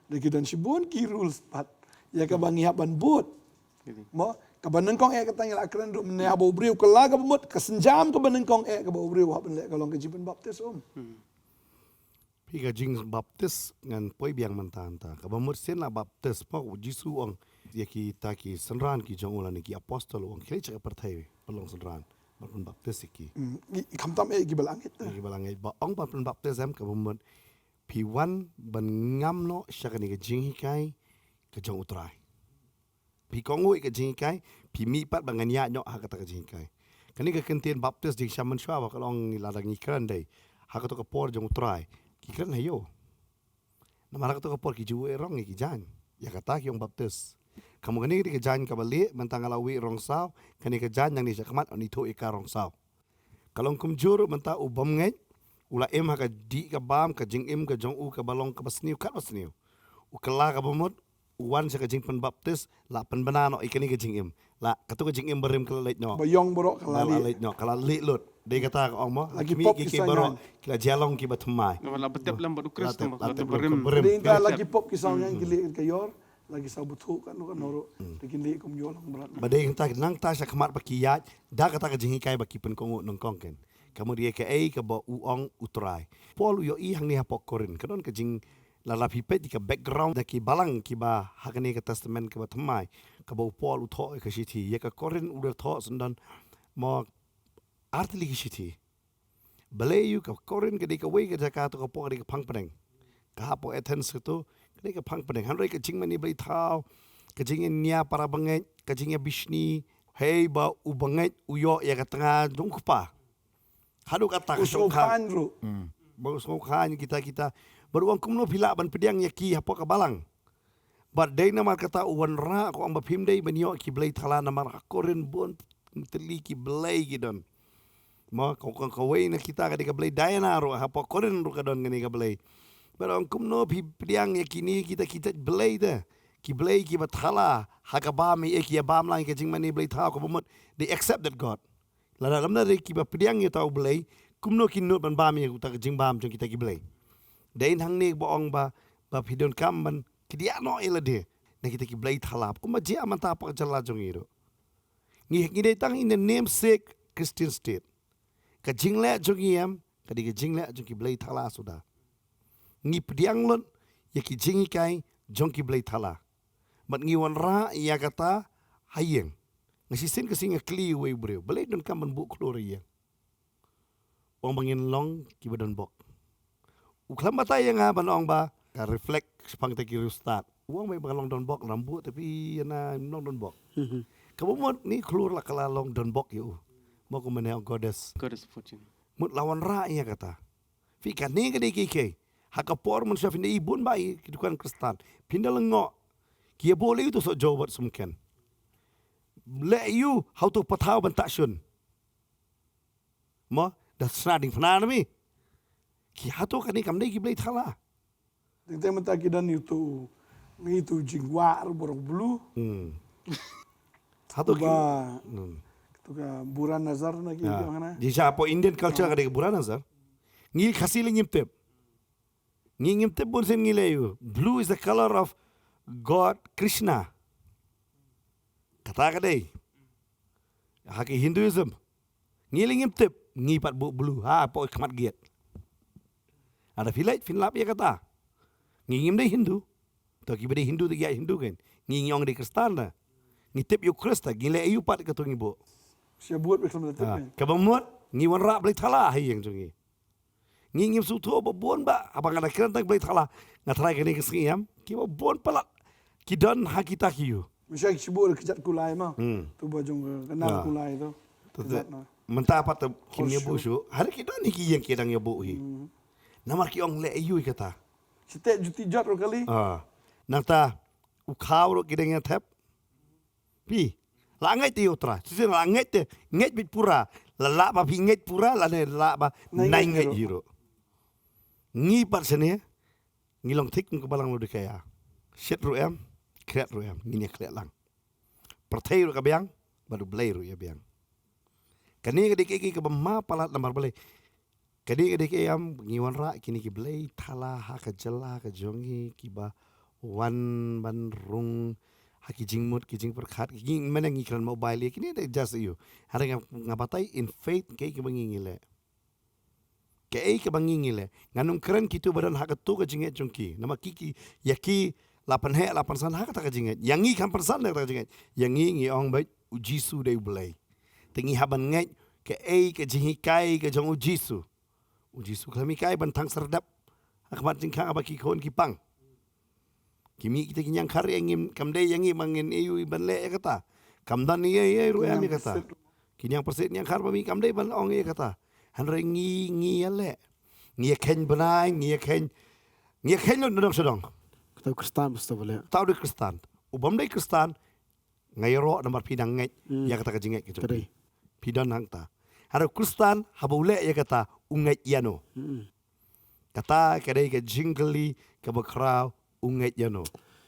Da ki don shibun ki rules pat ïa kaba ngi hap ban bud. Mo kaba nyngkong eh kata ngi la kren ruh mynne haba u briew u kylla kaba mut ka sienjam kaba nyngkong eh kaba u briew u hap ban leh ka long ka jingpynbaptis um. Phi ka jingbaptis ngan poi biang mynta mynta. Kaba mut sien la baptis mo u Jisu u ong ïa kita ki synran ki jong u lane ki apostol u ong khie leit sha ka pyrthei ban long synran ban pynbaptis ïa ki. Khamtam eh kiba la ngeit. Kiba la ngeit ba ong ban pynbaptis em kaba mut phi wan ban ngam noh sha kane ka jinghikai ka jong u Trai. Phi kohnguh ïa ka jinghikai, phi mih pat ba ngan ïaid noh ha kata ka jinghikai. Kane ka kyntien baptis jingshem mynshuwa ba ka long lada ngi kren dei ha kato ka por jong u Trai. Ki kren ha ïew. Namar ha kato ka por ki ju wieh rong ïa ki jaiñ. Ïa kata ki ong baptis. Ka mut kane ka dei ka jaiñ kaba lieh, mynta nga la wieh rong saw, kane ka jaiñ nangne sha khmat ngan ithuh ïa ka rong saw. Ka long kumjuh ruh mynta u bym ngeit, u la im ha ka dih ka bam, ka jingim ka jong u kaba long kaba sniew katba sniew. U kylla kaba mut, u wan sha ka jingpynbaptis, la pynbna noh ïa kane ka jingim. La, kato ka jingim barim ka la leit noh. Ba ïong baroh ka la leit noh, ka la leit lut. Dei kata ka ong mo, la ki pop ki saingan, ki la jia long kiba thymmai. La btep lem bad u Khrist, la btep barim. Dei kata la ki pop ki saingan ki leit ka ïor. La ki saw bthuh katno katno ruh. Te kin leh kum ïoh lang brat. Ba dei kata nangta sha khmat ba ki ïaid da kata ka jinghikai ba ki pynkohnguh nyngkong ken. Ka mut ïa kaei kaba u ong u Trai. Paul u ïohi hangne hapoh Korinth. Ka don ka jing la la phi peit ka background da ki balang kiba ha kane ka testament kaba thymmai. Kaba u Paul u thoh ïa ka shithi. Ïa ka Korinth u da thoh syndon mo artylli ki shithi. Balei ïa ka Korinth ka dei kawei ka jaka to ka pok ka dei ka phang pdeng. Ka hapoh Athens to ka dei ka phang pdeng. Hynrei ka jingmane blei thaw, ka jingïania para bangeit, ka jingïabishni, hei ba u bangeit u ïoh ïa ka tnga jong u kpa. Haduh kata ka shongkhan ruh. Ba u sngewkhan kita kita. Ba ruh ong kumno phi lah ban pdiang ïa ki hapoh ka balang. Bad dei namar kata u wanrah ko ong ba phim dei ban ïoh ki blei thala namar ha Korinth bun tylli ki blei ki don. Mo ko kawei na kita ka dei ka blei Diana ruh hapoh Korinth ruh ka don kane ka blei. Bad ong kumno phi pdiang ïa kine kita kita blei te. Ki blei kiba thala ha ka bam ïa ki ïa bam lang ïa ka jingmane blei thaw kaba mut they accept that God. Lada lymda dei kiba pdiang ïa uta u blei, kumno kin nud ban bam ïa uta ka jingbam jong kita ki blei. Dei hangne ba ong ba, ba phi donkam ban kdiah noh ïa lade na kita ki blei thala. Kumba jia mynta hapoh ka jylla jong ngi ruh. Ngi, ngi dei tang in the namesake Christian state. Ka jingleh jong ngi em, ka dei ka jingleh jong ki blei thala suda. Ngi pdiang lut ïa ki jinghikai jong ki blei thala. Bad ngi wanrah ïa kata ha ïing. Nga shisien ka sngi nga kylli uwei u briew, balei donkam ban buh khlur ha ïing? Ong ba ngin long kiba don bok. U khlem batai ïa nga ban ong ba ka reflect shaphang te ki riewstad. U ong ba ngin long don bok, ram buh te phi ïa na long don bok. Kaba mut ni khlur la ka la long don bok ïa u. Mo kumne ong goddess. Goddess of fortune. Mut la wanrah ïa kata. Phi kane ka dei ki kei. Ha ka por man sha phin dei bun ba i ki dukan Khristan. Phin da lyngngoh. Ki ïa buh lei u to soh joh wat sumken. Leh ïa u ha u to pathaw ban ta shun. Mo, da sna ding phna na mi. Ki hato kane kam dei ki blei thala. Ding te mynta ki don ïa u to, ngi to jingwah ru borok blue. Hmm. Hato ki Ba, hmm. To ka Bura Nazar na ki Ya. Ong na. Ji sha po Indian culture ka dei ka Bura Nazar. Ngi Khasi le ngim tip. Ngi ngim tip bun sien ngi leh ïa u. Blue is the color of God Krishna. Kata ka dei. Ha ki Hinduism. Ngi le ngim tip, ngi pat buh blue ha po khmat giat. Ada phi leh phin lap ïa kata. Ngi ngim dei Hindu. To kiba dei Hindu te ïa Hindu kan. Ngi ngi ong dei Kristan da. Ngi tip ïa u Krista, ngi leh ïa u pat ka to ngi buh. Sia buat bek sama tip. Ha, kaba mut ngi wanrah blei thala ha ïing jong ngi. Ngi ngim sngewthuh ba bun ba haba nga da kren tang blei thala nga tharai kane ka sngi em. Kiba bun palat ki don ha kita ki ïew. Misha ki shu buh da kjat kulai ma. Hmm. To ba jong ka nang Ya. Kulai to. To te Kjat na. Mynta pat te kim Oh, ïa buh sure. Shu. Hari ki don hi ki ïing ki dang ïa buh hi. Hmm. Namar ki ong leh ïa u kata. Site juti jot ro kali. Ah. Nangta u khaw ro ki dang ïa thep. Phi. La ngeit te ïa u Trai. Shisien la ngeit te, ngeit bit pura. La lah ba phi ngeit pura, lane la lah ba Nai nai ngeit ngeit ïa u. Ïa u. Ngi pat sene, ngi long thik kum ka balang Laodikaia. Shit ruh em, kret ruh em, ngin ïa klet lang. Pyrthei ruh ka biang, bad u Blei ruh ïa biang. Kane ka dei kaei kaei kaba ma palat namar balei. Kane ka dei kaei em, ngi wanrah kine ki blei thala ha ka jylla ka jong ngi kiba wan ban rung ha ki jingmut ki jingpyrkhat ki mane ngi kren mobile ïa kine dei just ïa u. Hynrei nga, nga batai in faith kaei kaba ngi ngi leh. Kaei kaba ngi ngi leh. Ngan ym kren kito ba don ha kato ka jingngeit jong ki. Namar ki ki ïa ki la pynheh la pynsan ha kata ka jingngeit. Ïa ngi kam pynsan da kata ka jingngeit. Ïa ngi ngi ong ba u Jisu dei u Blei. Te ngi hap ban ngeit kaei ka jinghikai ka jong u Jisu. U Jisu khlem hikai ban thang serdep ha khmat jingkhang haba ki khun ki pang. Ki mih kita ki ñiangkhar ïa ngi, kam dei ïa ngi ba ngin ïohi ban leh ïa kata. Kam don ïa, ïa ruh em ïa kata. Ki ñiangpyrsit ñiangkhar ba mih kam dei ban ong ïa kata. Hynrei ngi, ngi ïa leh. Ngi ïa kheiñ bnai, ngi ïa kheiñ, ngi ïa kheiñ lut na dong sha dong. Kata u Khristan bas ta ba leh. Tau dei Khristan. U bym dei Khristan, nga ïaroh namar phi dang ngeit Hmm. ïa kata ka jingngeit ka jong Ka dei. Phi. Phi don hangta. Hynrei u Khristan haba u leh ïa kata u ngeit ïano. Hmm. Kata ka dei ka jingkylli kaba khraw u ngeit ïano.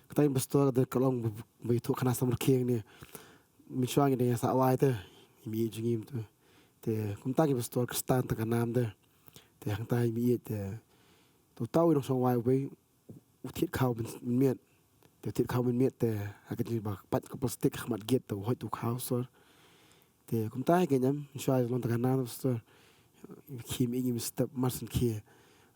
Kata in pastor kata ka long ba, ba ïathuh khana samar khieng ne. Mynshuwa ngi dang ïa sah wai te. Ngi ïeit jingim tu. Te kumta ngi pastor Khristan ta ka nam te. Te hangta ngi ïeit te. Tu tau i nongshong wai u bei. U thied khaw mynmiet. Te u thied khaw mynmiet te ha ka jingba pat ka plastik ha khmat gate te u hoid u khaw sor. Te kumta hi ka ñiam, shwa long ta ka nam sor. Khim i ngim step mar syn khie.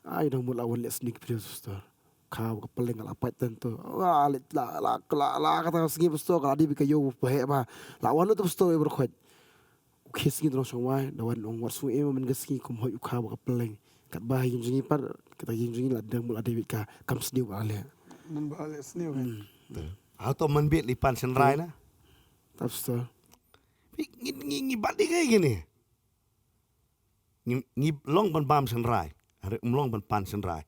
Ai dang mut la wan leh snik prio sor. Khaw ka peleng la pat tan to. La la la la la ka ta sngi sor ka la di bi ka yo pa he ba. La wan to sor e bro khot. U khie sngi dang shong wai, da wan ong wat sngi e ma men ka sngi kum hoi u kha ba ka peleng. Kat ba ïing jong ngi pat, kata ïing jong ngi la dang mul ade wit ka kam sniew ba le. Nan ba le sniew kan. Hmm. Ha to man bit li pan shen rai na. Tap sto. Ngi ngi ngi bat di kai gini. Ngi ngi long ban bam shen rai. Hari um long ban pan shen rai.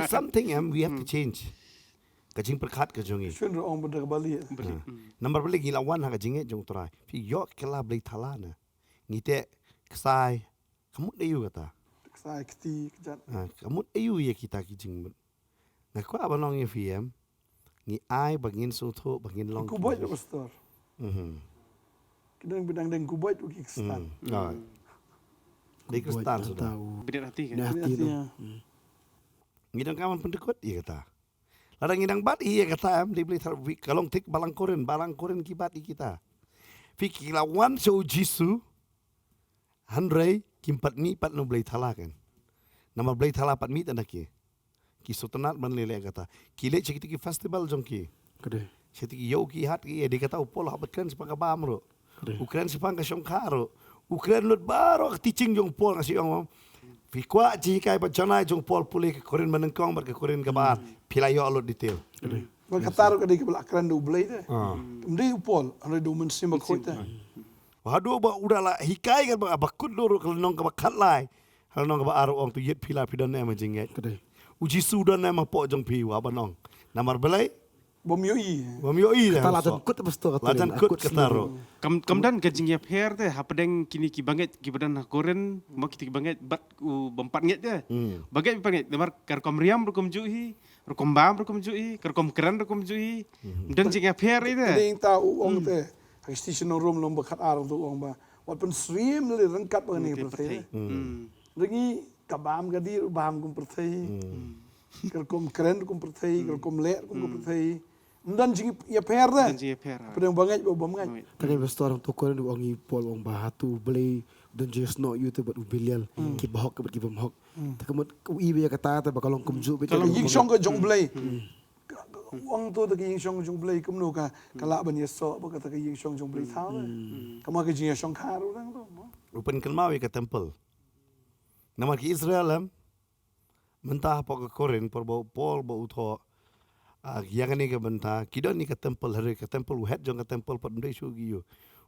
Something em we have to change. Ka jingpyrkhat ka jong ngi. Shun ro ong ba da ka bali. Bali. Hmm. Namar bali ngi la wan ha ka jingngeit jong u Trai. Phi ïoh ka la blei thala na. Ngi te ksai. Ka mut aïu kata. Ksai kti kjat. Ha, ka mut aïu ïa kita ki jingmut. Nga kwah ban ong ïa phi em. Ngi ai ba ngin sngewthuh ba ngin long. Ku boit ki pastor. Mhm. Ki dang bidang dang ku boit ki kstan. Hmm. Ah. Dei kstan suda. Bidang hati kan. Bidang hati no. Hmm. Ngi dang kaman pyndekut ïa kata. Lada ngi dang bat ïa kata em, dei blei thar wi ka long thik balang Korin, balang Korin ki bat ïa kita. Phi ki la wan sha u Jisu, hynrei kim pat mih pat na u blei thala kan. Namar blei thala pat mih tang da ki. Ki sngewtynnat ban leh leh kata. Ki leh sha kita ki festival jong ki. Ka dei. Sha kita ki ïew ki hat ki, dei kata u Paul hap kren shaphang ka bam ruh. Ka dei. U kren shaphang ka shongkha ruh. U kren lut baroh ka teaching jong u Paul, nga shu ong mo. Phi kwah jinghikai ba janai jong u Paul, pule ka Korinth ba nyngkong bad ka Korinth kaba ar. Phi la ïoh lut detail. Ba kata ruh ka dei kaba la kren da U Blei te. Kam dei u Paul, hynrei da U Mynsiem Bakhuid te. Haduh ba u da la hikai kaba, ba kut lut ruh ka lynnong kaba khatlai. Ha lynnong kaba ar u ong, to ïit phi lad phi don ne em ha jingngeit. U Jisu u don ne em hapoh jong phi, u hap ban ong. Namar balei? Bym ïohi. Bym ïohi. Kata la jan kut, pastor, kata la jan kut kata ruh. Kam, kam don ka jingïapher te hapdeng kine ki bangeit kiba don ha Korinth, mo, kine ki bangeit bad u bym pat ngeit te. Bangeit bym pat ngeit, namar ka rukom riam ruh kumjuh hi, rukom bam ruh kumjuh hi, ka rukom kren ruh kumjuh hi. Don jingïapher ïa te. Ding ta u ong te. Ha ka station Rom lynnong ba khatar u ong ba, wat pynsyriem lei ryngkat bad kane ka pyrthei. Lei ngi ka bam ka dih ruh bam kum pyrthei. Ka rukom kren ruh kum pyrthei, ka rukom leh ruh kum pyrthei. Ym don jingïapher te. Ym don jingïapher. Hapdeng ba ngeit bad bym ngeit. Tang ba pastor, hangto Korinth u ong ïa u Paul, u ong ba hato U Blei u don jingsnoh ïa u te bad u Belial, kiba hok bad kiba bym hok. Te ka mut u i ba ïa kata te ba ka long kumjuh beit, ka long ïing shong ka jong U Blei. Ka, ka, u ong to te ka ïing shong jong U Blei, kumno ka, ka lah ban ïasoh bad kata ka ïing shong jong U Blei thaw te. Ka mut ka jingïashongkha ruh dang to mo. U pynkynmaw ïa ka temple. Namar ki Israel em, mynta hapoh ka Korinth, por ba u Paul ba u thoh, ah, ïa kane ka bynta, ki don ïa ka temple, hynrei ka temple, u head jong ka temple pat ym dei shuh ki ïoh.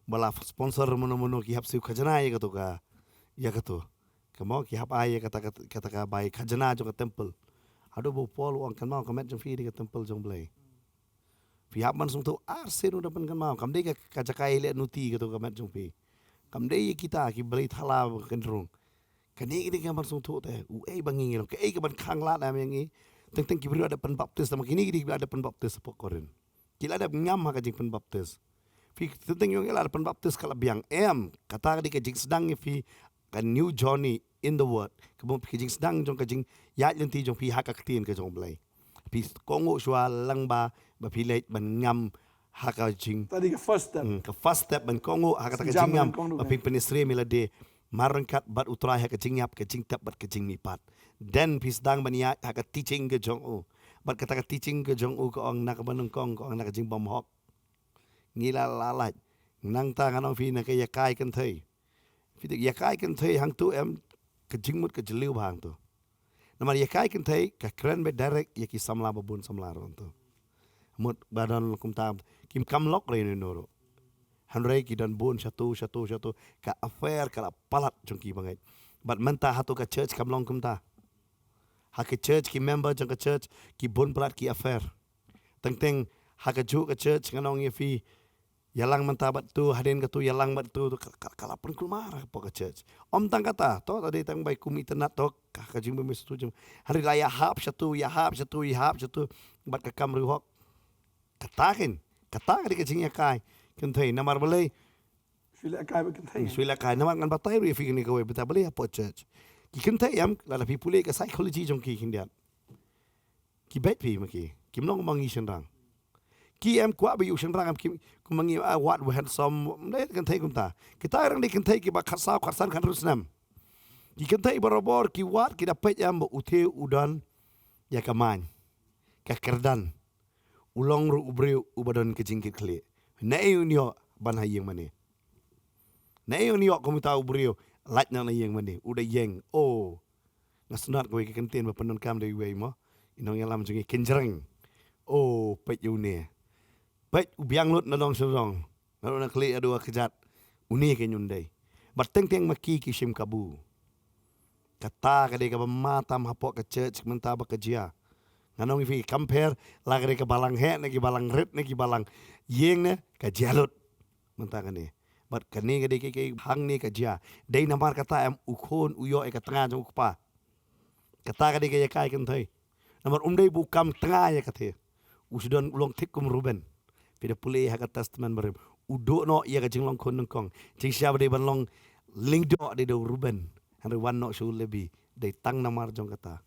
Ba la sponsor mano mano, ki hap siew khajna ïa kato ka, ïa kato. Ka mo, ki hap ai ïa kata, kata, kata ka bai khajna jong ka temple. Haduh ba u Paul u ong, kynmaw, ka met jong phi dei ka temple jong U Blei. Phi hap ban sngewthuh, arsien u da pynkynmaw, kam dei ka, ka jaka ïaleh nuti kato ka met jong phi. Kam dei ïa kita ki blei thala ba kynrung. Kane ka dei ka ban sngewthuh te, uei ba ngi ngi long, kaei ka ban khang lad em ïa ngi. Teng teng ki briew la dep pynbaptis, tang ma kine ki dei ki la dep pynbaptis hapoh Korinth. Ki la dep ngam ha ka jingpynbaptis. Phi teng teng ïoh ngi la dep pynbaptis ka la biang, em, kata ka dei ka jingsdang ïa phi, ka new journey in the word. Ka bym, ka jingsdang jong ka jingïaid lynti jong phi ha ka ktien ka jong U Blei. Phi kohnguh shuwa lang ba, ba phi leit ban ngam ha ka jing. Ta dei ka first step. Hmm, ka first step ban kohnguh ha kata ka jingngam, ba phi pynsyriem ïa lade mar ryngkat bad U Trai ha ka jingïap, ka jingtep bad ka jingmihpat. Then phi sdang ban ïaid ha ka teaching ka jong u. Bad kata ka teaching ka jong u ka ong na kaba nyngkong, ka ong na ka jingbymhok. Ngi la lah lait. Nangta ngan ong phi na ka ïakai kynthei. Phi tip ïakai kynthei hangto em, ka jingmut ka jylliew bha hangto. Namar ïakai kynthei ka kren beit direct ïa ki samla ba bun samla ruh hangto. Mut ba don kumta kim kam lok re ne no ruh. Hynrei ki don bun shato, shato, shato. Ka affair ka la palat jong ki bangeit. Bad mynta hato ka church kam long kumta. Ha ka church, ki member jong ka church ki bun palat ki affair. Teng teng ha kajuh ka church ngan ong ïa phi, ïalang mynta bad tu, hadien katu ïalang bad tu, tu ka, ka, ka la pynkulmar hapoh ka church. Ym tang kata, to, ta dei tang bai kum itynnad to, ka, ka jingmih mih shatu jong. Hynrei la ïahap shatu, ïahap shatu, ïahap shatu, bad ka kam riewhok. Kata kein, kata ka dei ka jingïakai kynthei, namar balei? Shu lehkai bad kynthei. Hmm, shu lehkai, namar ngan batai ruh ïa phi kane kawei, bynta balei hapoh church. Ki kynthei em, lada phi pule ka psychology jong ki khyndiat. Ki beit phi ma ki. Kim long ma ngi shynrang. Ki em kwah ba ïa u shynrang em ki, kumba ngi, ah, wad u handsome, ym dei kynthei kumta. Kita rang dei kynthei kiba khatsaw, khatsan, khathynriew snem. Ki kynthei barabor ki wad, ki da peit em ba u Thiew u don ïa ka main, ka kyrdan. U long ruh u briew uba don ka jingkitkhlieh. Naei un ïoh ban ha ïing mane. Naei un ïoh kum uta u briew lait na ïing mane, u da ïeng. Oh. Nga sngewthuh kawei ka kyntien ba pyndonkam da iwei mo, i nongïalam jong ngi, kynjreng. Oh, peit ïa une. Peit u biang lut na dong sha dong. Naduh na khlieh haduh ha kjat. Une kein un dei. Bad teng teng ma ki ki shim kabu. Kata ka dei kaba ma tam hapoh ka church mynta ba ka jia. Ngan ong ïa phi, compare la ka dei ka balang heh ne ki balang rit ne ki balang ïing ne, ka jia lut. Mynta kane. Bad kane ka dei ka, ka hangne ka jia. Dei namar kata em u khun u ïoh ïa ka tnga jong u kpa. Kata ka dei ka ïakai kynthei. Namar um dei ba u kam tnga ïa ka the. U shu don u long thik kum Reuben. Phi da pule ha ka Testament Barim. U duh noh ïa ka jinglong khun nyngkong. Jingshisha ba dei ban long lyngdoh dei da u Reuben. Hynrei wan noh sha u Lebi. Dei tang namar jong kata.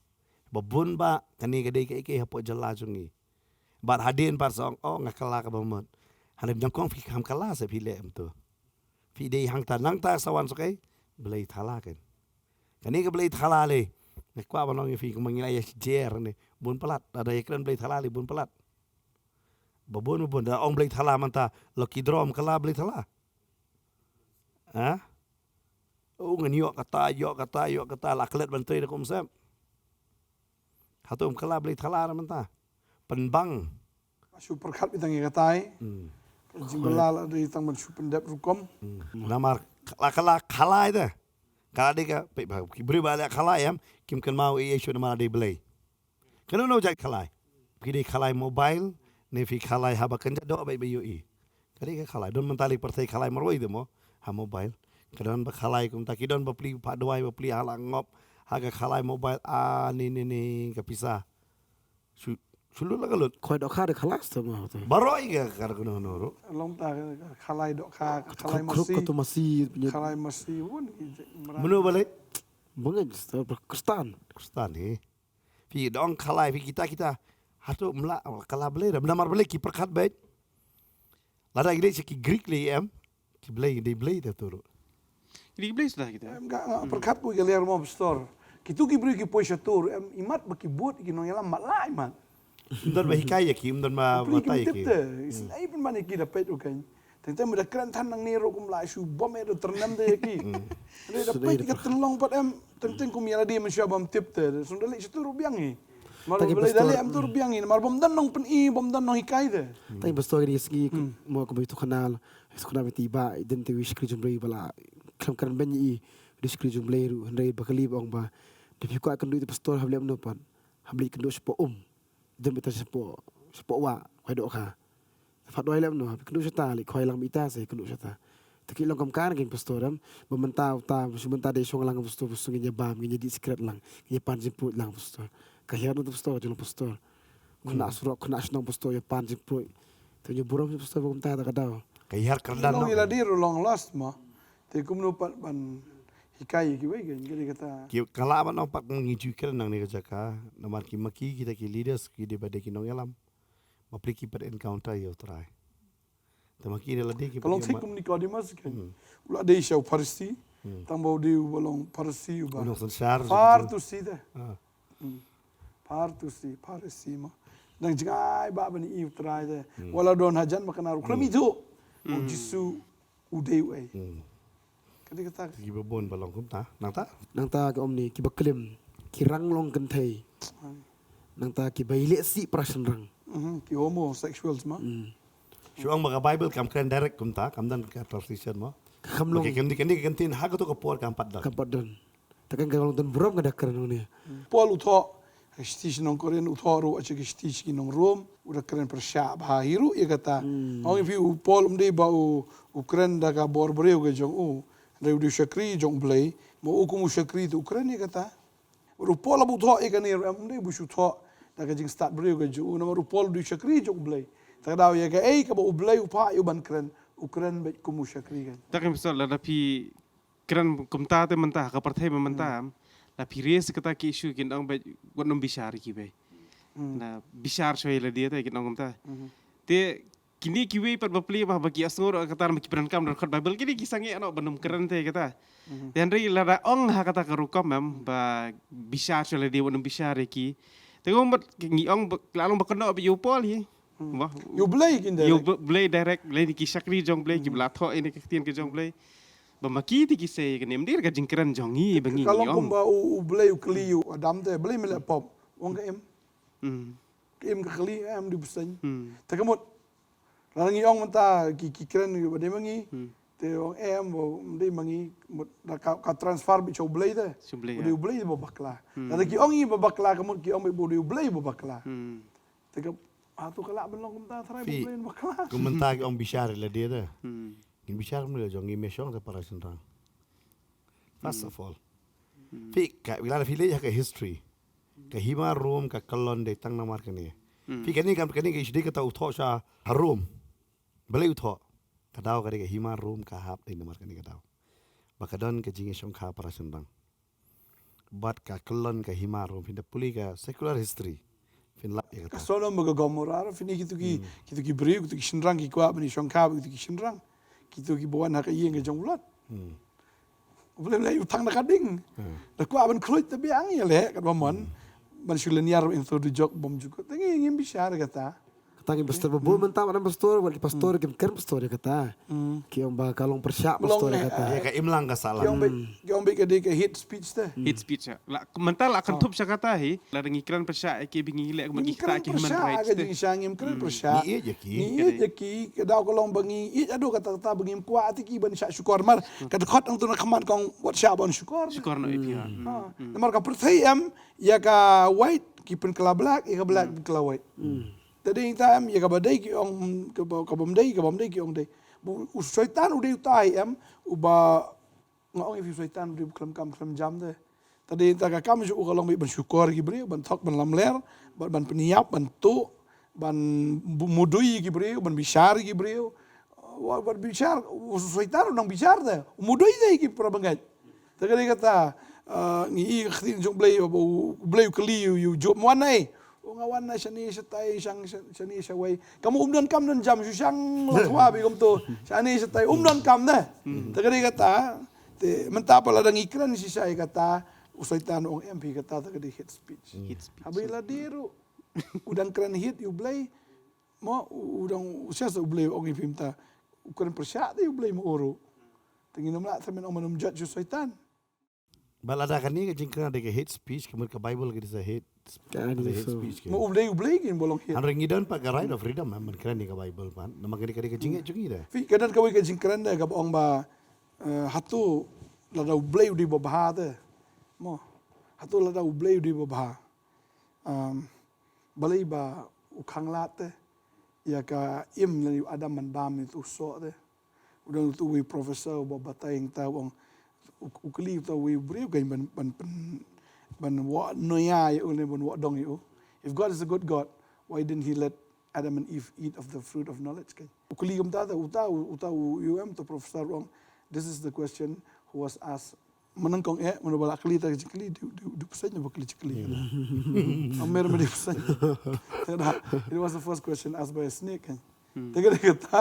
Ba bun ba kane ka dei kaei kaei hapoh jylla jong ngi. Bad hadien pat sa ong, oh, nga kylla kaba mut. Hynrei nyngkong phi kham kylla se phi leh em to. Phi dei hangta, nangta sa wan sa kaei? Blei thala kein. Kane ka blei thala lei. Nga kwah ban ong ïa phi kumba ngi la ïa jer ne. Bun palat, lada ïa kren blei thala lei bun palat. Ba bun, ba bun, da ong blei thala mynta, lucky draw ym kylla blei thala. Ha? Oh, ngan ïoh kata, ïoh kata, ïoh kata, la klet ban trei da kumsem. Hato ym kylla Blei thala ra mynta. Pynbang. Shu pyrkhat beit tang ïa katai. Hmm. Jingkylla la dei tang ban shu pyndep rukom. Hmm. Namar la kylla khalai te. Ka la dei ka, peit ba, ki briew ba la khalai em, kim kynmaw ei ei shuh namar la dei Blei. Kano kano jait khalai. Phi dei khalai mobile, ne phi khalai haba kynja doh beit ba ïohi. Ka dei ka khalai, don mynta lei pyrthei khalai marwei te mo, ha mobile. Ka don ba khalai kumta, ki don ba pli phah dawai, ba pli ha la ngop, ha ka khalai mobile, a ne ne ne ka pisa. Shu, shu lut la ka lut. Khwai dohkha de khalas te mo te. Baroh i ka kar kano kano ruh. Long ta ka khalai dohkha, ka khalai masi. Katu masi, punya. Khalai masi, bun ki je-, mera. Mano balei? Bangin, Kristan. Kristan, eh. Phi dong khalai, phi kita, kita. Hato mla, kylla Blei, namar Blei ki pyrkhat beit. Lada ki leit sha ki Greek lei em. Ki Blei, dei Blei te tu ruh. Dei Blei suda kita. Em, nga, nga pyrkhat ko ïa ka liang mo pastor. Kitu ki briew ki poi sha tur, em, imat ba ki bud, ki nongïalam mat la imat. Ym don ba hikai ïa ki, ym don ba batai ïa ki. Phi kim tip te, is ai pynban ïa ki da peit u kein. Teng teng ba da kren than nangne ruh kum la shu bom ïa da tyrnem te ïa ki. Re da peit ka tynlong pat em, teng teng kum ïa la dei mynshuwa bym tip te. Sum da leit sha tur ruh biang hi. Mar ba leit da leit em tur biang hi, mar bym don nongpyni, bym don nonghikai te. Tang pastor ïa ki sngi mo ka beit tu khanal. Sngewbha ban tip ba i dei te u shakri jong Blei ba la khlem kren beiñ ïa i, u dei u shakri jong Blei ruh, hynrei ba kali ba ong ba da phi kwah kynduh ïa u pastor hap leh kumno pat, hap leit kynduh shapoh um, dei beit shapoh, shapoh wah, kwai dohkha. Phah dawai leh kumno, hap kynduh shata, leit khwai lang beit ita se kynduh shata. Te ki long kam kan kein pastor em, ba mynta uta, ba shu mynta dei shong lang pastor, ba shu ngin ïa bam, ngin ïa dih sikret lang, ngin ïa pan jingpruid lang pastor. Ka hiar na tu pastor, jong pastor. Khynnah surok, khynnah shnong pastor ïa pan jingpruid. Te ngi burom pastor ba kumta da ka daw. Ka hiar kyrdan. Long ïa lade ruh long lost mo. Te kumno pat ban hikai ïa kiwei kein, ka dei kata. Ki ka lah ban ong pat ngi ju kren nangne ka jaka. Namar ki ma ki kita ki leaders ki dei ba dei ki nongïalam. Ba pli ki pat encounter ïa U Trai. Te ma ki ne lade ki. Ka long thik kum Nicodemus kein. U la dei sha u Pharisi. Tang ba u dei uba long Pharisi uba. U nongsynshar. Phar tu si te. Phar tu si, Pharisi mo. Dang jngai ba ban ïohi U Trai te. Wat la don hajan ba kane ruh khlem ithuh. U Jisu u dei uei. Ka dei kata. Kiba bun ba long kumta. Nangta? Nangta ka ong ne, kiba klim, ki rang long kynthei. Nangta kiba ïaleh sih para shynrang. Ki homosexuals mo. Shu ong ba ka Bible kam kren direct kumta, kam don ka translation mo. Kam long. Kane, kane ka ktien ha kato ka por kam pat don. Kam pat don. Te kan ka long don burom ka da kren ne. Paul u thoh, ha shithi sha ki nong Korinth u thoh ruh, ha shithi sha ki nong Rom, u da kren pyrshah bha hi ruh ïa kata. Ong ïa phi u Paul um dei ba u, u kren da ka bor briew ka jong u. Hynrei u dei u shakri jong U Blei, ma u kum u shakri te u kren ïa kata. Bad u Paul haba u thoh ïa kane ruh em, um dei ba u shu thoh da ka jingstad briew ka jong u, namar u Paul u dei u shakri jong U Blei. Te ka daw ïa kaei kaba U Blei u phah ïa u ban kren, u kren beit kum u shakri kan. Te kan pastor, lada phi kren kumta te mynta, ha ka pyrthei mynta, la phi raise kata ki issue kin ong beit wat nym bishar ïa kiwei. Na bishar shuwa ïa lade te kin ong kumta. Te kine kiwei pat ba plie ba, ba ki ïohsngew ruh kata, ma ki pyndonkam da dkhot Bible, kine ki sangeh noh ban nym kren te kata. Te hynrei lada ong ha kata ka rukom em, ba bishar shuwa ïa lade, wat nym bishar ïa ki. Te ong bad ngi ong ba, la long ba kynnoh bad ïa u Paul hi. Ïa U Blei kin direct. Ïa U Blei direct, lei ki shakri jong U Blei, kiba la thoh ïa kane ka ktien ka jong U Blei. Ba ma ki te ki sei kane, ym dei ka jingkren jong ngi ba ngi ong. Ka long kumba u, U Blei u kylli ïa u Adam te, Blei me leh pop. Ong ka im. Ka im ka kylli, em, dei bseiñ. Te ka mut. Lada ngi ong mynta ki, ki kren ba dei ma ngi. Te ong em, ba dei ma ngi, mut da ka, ka transfer beit sha U Blei te. Sha U Blei, ba dei U Blei ba bakla. Lada ki ong ngi ba bakla, ka mut ki ong beit ba dei U Blei ba bakla. Te ka, hato ka lah ban long kumta, tharai ba U Blei ba bakla. Kum mynta ki ong bishar ïa lade te. Ngin bishar kumno jong ngi, me shong te para shynrang. First of all. Phi ka, lada phi leit ha ka history. Ka hima Rom ka kyllon dei tang namar kane. Phi kane kam, kane ka issue dei kata u thoh sha ha Rom. Balei u thoh? Ka daw ka dei ka hima Rom ka hap dei namar kane ka daw. Ba ka don ka jingïashongkha para shynrang. Bad ka kyllon ka hima Rom, phin da pule ka secular history. Phin lap ïa kata. Ka Sodom bad ka Gomorrah, phin ïa kito ki, kito ki briew, kito ki shynrang ki kwah ban ïashongkha bad kito ki shynrang. Kito kiba wan ha ka ïing ka jong u Lot. U Blei u tang da ka ding. Da kwah ban khluit te biang ïa leh katba mon. Ban shu lynñiar ïa to dujok bym jukut. Te ngi ngim bishar kata. Tang ki pastor ba bun mynta, ba dang pastor, wat ki pastor kim kren pastor ïa kata. Ki ong ba ka long pyrshah pastor ïa kata. Ïa ka imlang ka sahlang. Ki ong ba, ki ong ba ka dei ka hate speech te. Hate speech, ya. La, mynta la kynthup sha kata hi. Lada ngi kren pyrshah ïa ki ba ngi leh kumba ngi kren pyrshah ïa ka jingshisha, ngim kren pyrshah. Ngi ïeit ïa ki. Ngi ïeit ïa ki, ka daw ka long ba ngi ïeit haduh katta katta ba ngim kwah te ki ban shah shukor, namar ka dkhot hangto na khmat ka ong wat shah ban shukor. Shukor noh ïa phi. Namar ka pyrthei em ïa ka white ki pynkylla black, ïa ka black pynkylla white. Te dei nangta em ïa kaba dei ki ong, kaba, kabym dei, kabym dei ki ong dei. U Soitan u dei utai em uba, nga ong ïa phi, u Soitan u dei u khlem kam khlem jam te. Te dei nangta ka kam jong u ka long beit ban shukor ïa ki briew, ban thok, ban lamler, ban, ban pynïap, ban tuh, ban bu-, mudui ïa ki briew, ban bishar ïa ki briew. Wat, wat bishar, u Soitan u nang bishar te, u mudui te ïa ki para bangeit. Te ka dei kata, ah, ngi i ka ktien jong U Blei, U Blei u kylli ïa u Job, "Wan nai?" "O, nga wan na shane shatai, shang, shane shawei." Ka mut um don kam don jam shu shang la thwa beit kumto. Shane shatai, um don kam te. Te ka dei kata, te mynta pat lada ngi kren shisha ïa kata, u Soitan u ong em phi kata, te ka dei hate speech. Hate speech. Haba ïa lade ruh u dang kren hate ïa U Blei, mo, u, u dang, u shisha U Blei u ong ïa phi mynta, u kren pyrshah te ïa U Blei mo ruh. Te ngin ym lah tyrmen ong ban ym judge u Soitan. Ba lada kane ka jingkren dei ka hate speech, ka mut ka Bible ka dei sa hate, ka dei hate speech ka. Ma U Blei, U Blei kin ba long hate. Hynrei ngi don pat ka right of freedom, em, ban kren ïa ka Bible pat. Namar kane ka dei ka jingeh jong ngi de. Phi, ka don kawei ka jingkren de kaba ong ba, eh, hato lada U Blei u dei babha te. Mo. Hato lada U Blei u dei babha. Um, balei ba u khanglad te ïa ka im lane u Adam ban bam ïa uto u soh te. U dang uto uwei u professor uba batai hangta u ong, u, u kylli uto uwei u briew kein ban, ban pyn, ban wad noya ïa u ne ban wad dong ïa u. If God is a good God, why didn't he let Adam and Eve eat of the fruit of knowledge kein? U kylli kumta te, uta, uta u, u em, uto u professor u ong, this is the question who was asked. Mynnyngkong eh, mano ba la kylli ta ka jingkylli, dei, dei, dei pyrshah ba kylli jingkylli. Amer ma dei pyrshah. It was the first question asked by a snake, kan. Te ka dei kata.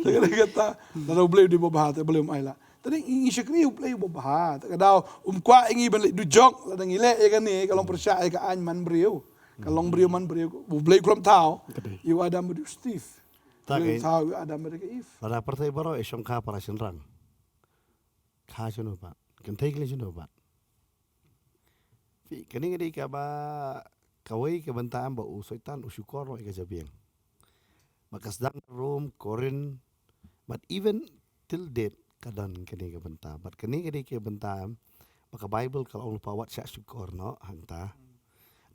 Te ka dei kata. Lada U Blei u dei babha te balei um ai lah. Te ngi shakri U Blei u babha. Te ka daw um kwah ïa ngi ban leh dujok, lada ngi leh ïa kane ka long pyrshah ïa ka aiñ man briew. Ka long briew man briew. U Blei u khlem thaw ïa u Adam bad u Steve. U Blei u thaw ïa u Adam bad ka Eve. Lada pyrthei baroh i shongkha para shynrang. Kha shano pat? Kynthei kylliang shano pat? Phi, kane ka dei kaba kawei ka bynta em ba u Soitan u shukor noh ïa ka jabieng. Ba ka sdang Rom, Korinth, but even till date ka don kane ka bynta. But kane ka dei ka bynta em ba ka Bible ka la ong lypa wat shah shukor noh hangta.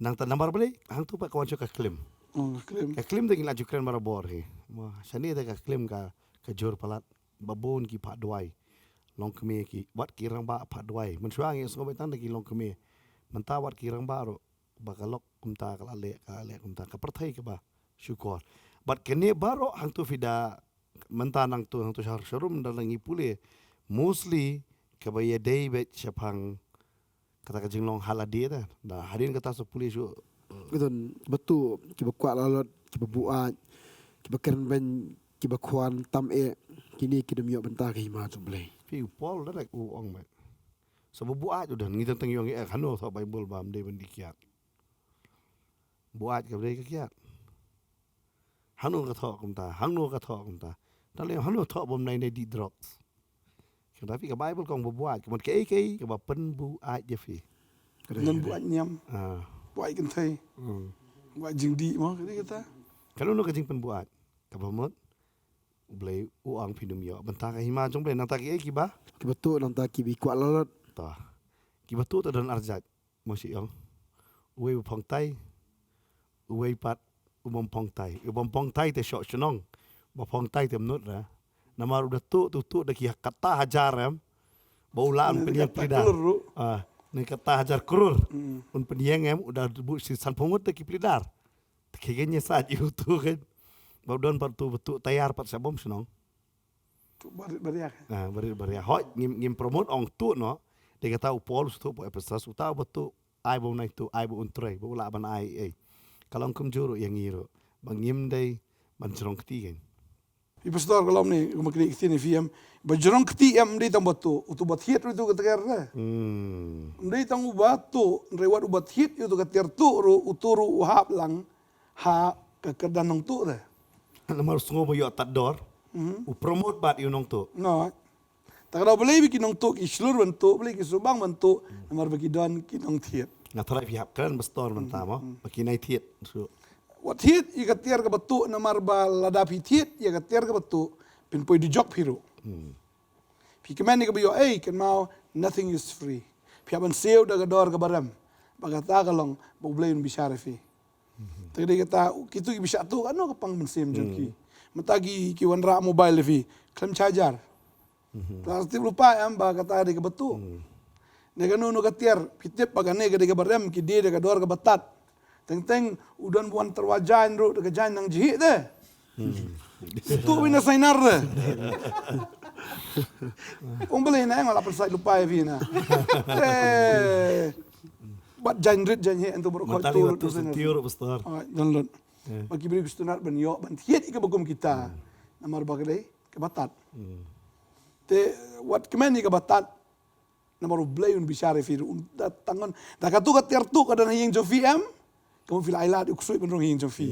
Nangta namar balei hangto pat ka wan sha ka klim. Oh, ka klim. Ka klim te ngi la ju kren barabor hi. Mo, shane te ka klim ka, ka jur palat. Ba bun ki phah duwai. Longkmie ki, wat ki rangbah phah duwai. Mynshuwa ngi sngewbha tang da ki longkmie. Mynta wat ki rangbah ruh ba ka lok kumta ka la leh, ka la leh kumta. Ka pyrthei kaba shukor. Bad kane baroh hangto phi da mynta nangto, hangto shah, sharum da la ngi pule. Mostly kaba ïadei beit shaphang kata ka jinglong ha lade te. Da hadien kata sa pule shuh. Ki don kiba tuh, kiba kwah lalot, kiba buaid, kiba kren beiñ, kiba khwan tam eh, kine ki dang ym ïoh bynta ka hima jong U Blei. Phi, u Paul direct u ong beit. Sa ba buaid u don, ngi tang tang ïoh ngi eh, hano thoh Bible ba ym dei ban dih kiad. Buaid ka dei ka kiad. Hangno ka thoh kumta, hangno ka thoh kumta. Te lei hangno thoh ba ym nai nai dih drugs. Ka da phi ka Bible ka ong ba buaid, ka mut kaei kaei kaba pynbuaid ïa phi. Ngan buaid niam. Ah. Buaid kynthei. Hmm. Buaid jingdih mo, ka dei kata. Kano kano ka jingpynbuaid. Kaba mut U Blei u ong phin ym ïoh bynta ka hima jong U Blei, nangta kiei kiba? Kiba tuh, nangta kiba kwah lalot. To. Kiba tuh te don ar jait. Mo shi ong. Uwei ba phong tai. Uwei pat u bym phong tai. U bym phong tai te shoh shnong. Ba phong tai te mynta. Namar u da tuh, tuh, tuh da ki kata hajar em. Ba u lah un pynïeng pli dar. Ah, ne kata hajar klur. Hmm. Un pynïeng em, u da buh shi sanphew ngut da ki pli dar. Te ki kane sa ji u tuh kan. Ba u don pat tuh, tuh tayar pat sha bym shnong. Tuh barit baria. Ah, barit baria. Hooid, ngim, ngim promote ong tuh noh. Dei kata u Paul u shu tuh pdeng Ephesus, uta uba tuh, ai ba un nai tuh, ai ba un trei, ba u lah ban ai, eh. Ka long kumjuh ruh ïa ngi ruh. Ba ngim dei ban jrong kti kan. I pastor ka long ne, kumba kane ka ktien ïa phi em. Ba jrong kti em, ym dei tang ba tuh, uto uba thied ruh uto ka tiar ruh. Hmm. Ym dei tang uba tuh, hynrei wat uba thied ïa uto ka tiar tuh ruh, uto ruh u hap lang ha ka kyrdan nongtuh te. Namar u sngew ba ïoh tad dor, u promote bad ïa u nongtuh. No. Ta ka daw balei ba ki nongtuh ki shlur ban tuh, balei ki shu bang ban tuh, namar ba ki don ki nongthied. Nga tharai phi hap kren ba stor mynta mo, ba ki nai thied. So, wat thied ïa ka tiar kaba tuh, namar ba lada phi thied ïa ka tiar kaba tuh, phin poi dujok phi ruh. Phi kmen ïa kaba ïoh ei, kynmaw, nothing is free. Phi hap ban siew da ka dor kaba rem. Ba kata ka long ba U Blei un bishar ïa phi. Te ka dei kata, kito kiba shah tuh, kano ka pang mynsiem jong ki. Mynta ki, ki wanrah mobile ïa phi, khlem charger. Phi la tip lypa em ba kata ka dei kaba tuh. Ne kano kano ka tiar, phi tip ba kane ka dei kaba rem, ki die da ka dor kaba tad. Teng teng u don ba wan tyrwa jaiñ ruh da ka jaiñ nang jhieh te. Tuh beit na sainar te. Ong balei na, nga la pynsait lypa ïa phi na. Eh. Bad jaiñ rit jaiñ heh, ynda baroh khoit tuh lut na sainar. Ai, don lut. Ba ki briew ki sngewtynnat ban ïoh ban thied ïa kaba kum kita. Namar ba ka dei kaba tad. Te wat kmen ïa kaba tad. Namar U Blei un bishar ïa phi ruh, un da tang on. Da kato ka tiar tuh ka don ha ïing jong phi em, ka mut phi la ai lad ïa u ksuid ban rung ha ïing jong phi.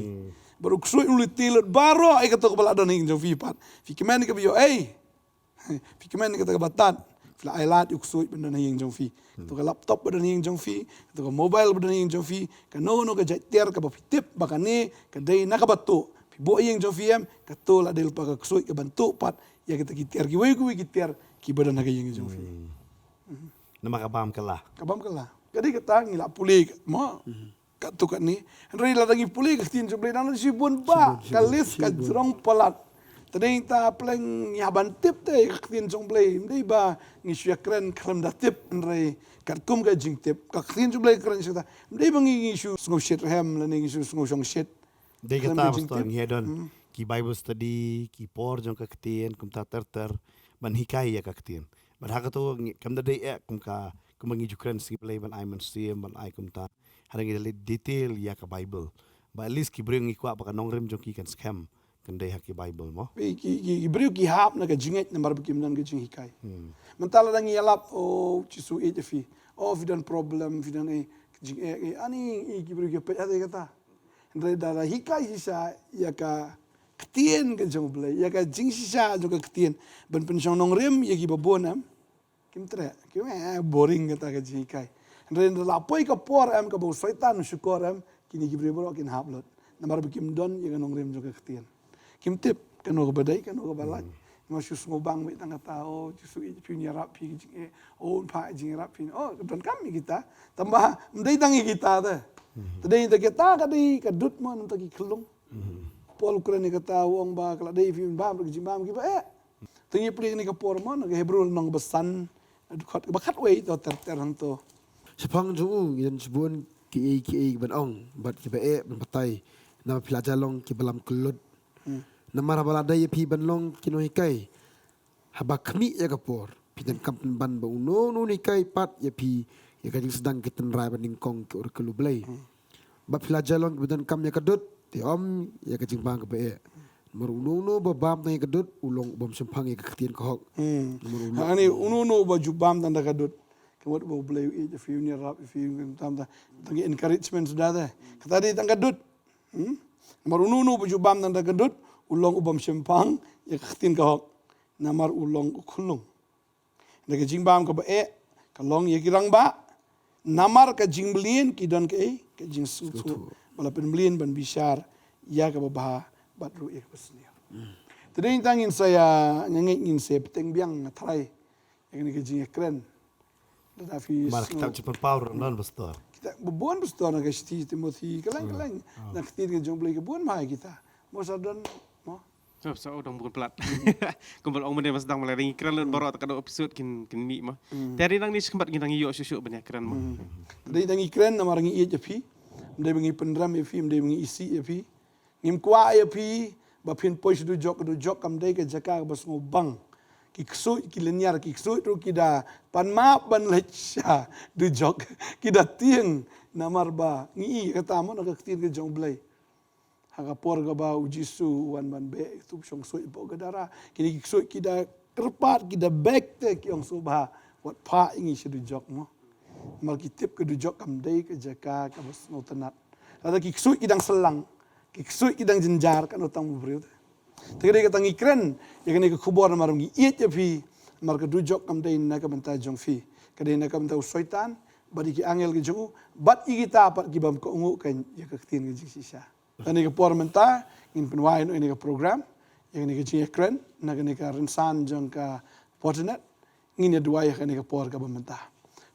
Bad u ksuid un leit lut baroh ïa kato kaba la don ha ïing jong phi pat. Phi kmen ïa kaba ïoh ei. Phi kmen ïa kata kaba tad. Phi la ai lad ïa u ksuid ba don ha ïing jong phi. Kato ka laptop ba don ha ïing jong phi, kato ka mobile ba don ha ïing jong phi, kano kano ka jait tiar kaba phi tip ba kane ka dei na kaba tuh, phi buh ha ïing jong phi em, kato la dei lypa ka ksuid kaban tuh pat ïa kita ki tiar kiwei kiwei ki tiar kiba don ha ka ïing jong phi. Namar ka bam kylla. Ka bam kylla. Ka dei kata ngi la pule mo. Katto katne. Hynrei lada ngi pule ka ktien jong U Blei, dang don shibun bha ka list, ka jrong palat. Te dei ta pleng ngi hap ban tip te ka ktien jong U Blei. Ym dei ba ngi shu ïakren khlem da tip, hynrei katkum ka jingtip. Ka ktien jong U Blei ka kren shata. Ym dei ba ngi, ngi shu sngew shit rhem lane ngi shu sngew shong shit. Dei kata, Pastor, ngi ïa don ki Bible study, ki por jong ka ktien, kumta ter ter, ban hikai ïa ka ktien. Bad ha kato, kam da dei eh kum ka, kumba ngi ju kren sngi Blei ban ai mynsiem, ban ai kumta. Hynrei ngi da leit detail ïa ka Bible. Ba at least ki briew ngi kwah ba ka nongrim jong ki kan skhem, kan dei ha ki Bible mo. Ki, ki, ki, ki briew ki hap na ka jingngeit namar ba kim don ka jinghikai. Mynta lada ngi ïalap, oh, Jisu ïeit ïa phi. Oh, phi don problem, phi don eh, ka jingeh, eh, ani, eh, ki briew ki peit ha kata. Hynrei da la hikai shisha ïa ka ktien ka jong U Blei, ïa ka jingshisha jong ka ktien. Ban pynshong nongrim ïa kiba bun em. Kim treh, kim, eh, boring kata ka jinghikai. Hynrei da la poi ka por em kaba u Soitan u shukor em, kine ki briew baroh kin hap lut. Namar ba kim don ïa ka nongrim jong ka ktien. Kim tip kano kaba dei, kano kaba lait. Namar shu sngewbang beit tang kata, oh, Jisu ïeit ïa phi, un ïarap phi ka jingeh, oh, un phah jingïarap phi. Oh, ka donkam ïa kita. Tangba ym dei tang ïa kita te. Te dei ta kita ka dei ka dud mo, nangta ki khyllung. Paul u kren ïa kata, u ong ba ka la dei phi ban bam ruh ka jingbam kiba eh. Te ngi pule kane ka por mo, na ka Hebru lynnong ba san, dkhot ba khatwei to ter ter hangto. Shaphang jong u ngi don shibun kiei kiei ban ong bad kiba eh ban batai. Namar phi la jia long kiba lam kyllut. Namar haba la dei ïa phi ban long ki nonghikai, haba khmih ïa ka por, phi donkam pynban ba uno uno un hikai pat ïa phi ïa ka jingsdang ki tynrai ba nyngkong ki oracle U Blei. Ba phi la jia long kiba donkam ïa ka dud, te ym ïa ka jingbam kaba eh. Namar uno uno ba bam tang ïa ka dud u long u bym shemphang ïa ka ktien ka hok. Namar uno, ha kane uno uno ba ju bam tang da ka dud, ka mut ba U Blei u ïeit ïa phi, un ïarap ïa phi, un tam tang, tang ïa encouragement suda te. Kata dei tang ka dud. Namar uno uno ba ju bam tang da ka dud u long u bym shemphang ïa ka ktien ka hok. Namar u long u khyllung. Da ka jingbam kaba eh ka long ïa ki rangbah. Namar ka jingmlien ki don kaei, ka jingsngewthuh. Ba la pynmlien ban bishar ïa kaba bha bad ruh ïa kaba sniew. Te dei tang ngin sa ïa, nga ngeit ngin sa bteng biang, nga tharai, ïa kane ka jingïakren. Lada phi, mar kitab jingpynpaw paw ruh don, Pastor. Kitab ba bun, Pastor, na ka shithi Timothi, kylleng kylleng. Na ka ktien ka jong U Blei ka bun bha kita. Mo sa don mo. Sa, sa, oh, dang bun palat. Kumba ong mynne ba sdang, ma lada ngi kren lut baroh ta ka dei episode kin, kin mih mo. Te hynrei nangne shi khmat ngi dang ïoh shuh shuh ban ïakren mo. Te dei tang ngi kren namar ngi ïeit ïa phi. Ym dei ba ngi pynrem ïa phi, ym dei ba ngi isih ïa phi. Ngim kwah ïa phi ba phin poi sha dujok, ka dujok kam dei ka jaka kaba sngewbang. Ki ksuid, ki lynñiar, ki ksuid ruh ki da pan map ban leit sha dujok. Ki da tieng namar ba ngi i kata mo na ka ktien ka jong U Blei. Ha ka por kaba u Jisu u wan ban beh ïa uto u shong ksuid hapoh Gadara, kine ki ksuid ki da kyrpad, ki da beg te, ki ong sngewbha wat phah ïa ngi sha dujok mo. Namar ki tip ka dujok kam dei ka jaka kaba sngewtynnat. Lada ki ksuid ki dang syllang, Ki ksuid ki dang jynjar, katno tang u briew te. Te ka dei kata ngi kren ïa kane ka khubor namar ngi ïeit ïa phi, namar ka dujok kam dei na ka bynta jong phi, ka dei na ka bynta u Soitan bad ïa ki angel ki jong u bad ïa kita pat ki bym kohnguh keiñ ïa ka ktien ka jingshisha. Kane ka por mynta ngin pynwai noh ïa kane ka program, ïa kane ka jingïakren na kane ka rynsan jong ka Portinet. Ngin ïa duwai ha kane ka por kaba mynta.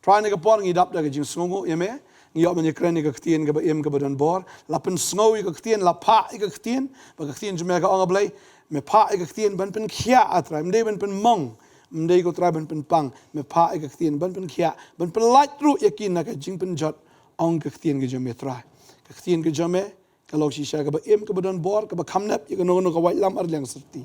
Trai, ha kane ka por ngi dap da ka jingsngewnguh ïa me. Ngi ïoh ban ïakren ïa ka ktien kaba im kaba don bor. La pynsngew ïa ka ktien, la phah ïa ka ktien, ba ka ktien jong me ka ong, A Blei, me phah ïa ka ktien ban pynkhiah, A Trai, ym dei ban pynmong, ym dei, ko Trai, ban pynpang. Me phah ïa ka ktien ban pynkhiah, ban pynlait ruh ïa ki na ka jingpynjot, ong ka ktien ka jong me, Trai. Ka ktien ka jong me ka long shisha kaba im, kaba don bor, kaba kham nep ïa kano kano ka waitlam arliang syrti.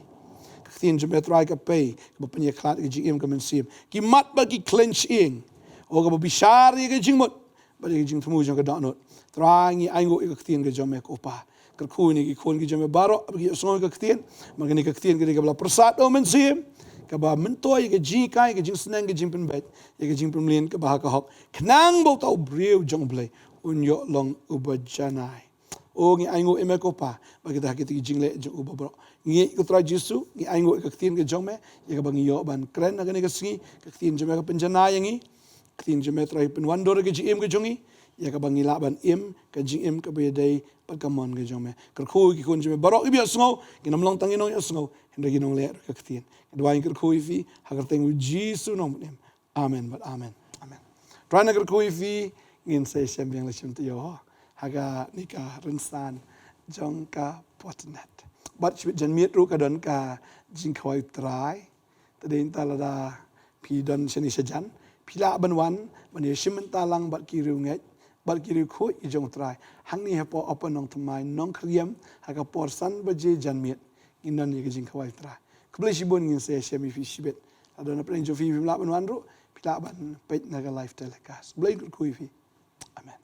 Ka ktien jong me, Trai, ka pei, kaba pynïakhlad ïa ka jingim ka mynsiem, ki mat bad ki khlaiñ shyieng, o, kaba bishar ïa ka jingmut bad ïa ka jingthmu jong ka dohnud. Trai, ngi ainguh ïa ka ktien ka jong me, ko Pa. Kyrkhu ïa ki khun ki jong me baroh ba ki ïohsngew ïa ka ktien, namar kane ka ktien ka dei kaba la pyrsad da u Mynsiem, kaba myntoi ïa ka jinghikai, ïa ka jingsneng, ïa ka jingpynbeit, ïa ka jingpynmlien kaba ha ka hok, khnang ba uta u briew jong U Blei un ïoh long uba janai. O, ngi ainguh ïa me, ko Pa, ba kita ha kita ki jingleh jong u baroh. Ngi, ko Trai Jisu, ngi ainguh ïa ka ktien ka jong me, ïa kaba ngi ïoh ban kren ha kane ka sngi. Ka ktien jong me ka pynjanai ïa ngi. Ka ktien jong me, Trai, pynwandur ïa ka jingim ka jong ngi, ïa kaba ngi lah ban im ka jingim kaba ïadei bad ka mon ka jong me. Kyrkhu ïa ki khun jong me baroh kiba ïohsngew, kin ym long tang ki nongïohsngew, hynrei ki nongleh ruh ïa ka ktien. Ngi duwai, ngi kyrkhu ïa phi ha ka kyrteng U Jisu Nongpynim. Amen bad amen. Amen. Trai, ngi kyrkhu ïa phi, ngin sa ïashem biang lashai taïew ha kane ka rynsan jong ka Portinet. Bad shibit janmiet ruh ka don ka jingkhawai Trai. Te dei mynta lada phi don shane shajan, phi lah ban wan ban ïashim bynta lang bad ki riewngeit bad ki riewkhuid ki jong U Trai hangne hapoh Upper Nongthymmai, Nongkhriem, ha ka por san baje janmiet. Ngin don ïa ka jingkhawai Trai. Khublei shibun, ngin sa ïashem ïa phi shibit. Lada na pdeng jong phi phim lah ban wan ruh, phi lah ban peit na ka live telecast. Blei kyrkhu ïa phi. Amen.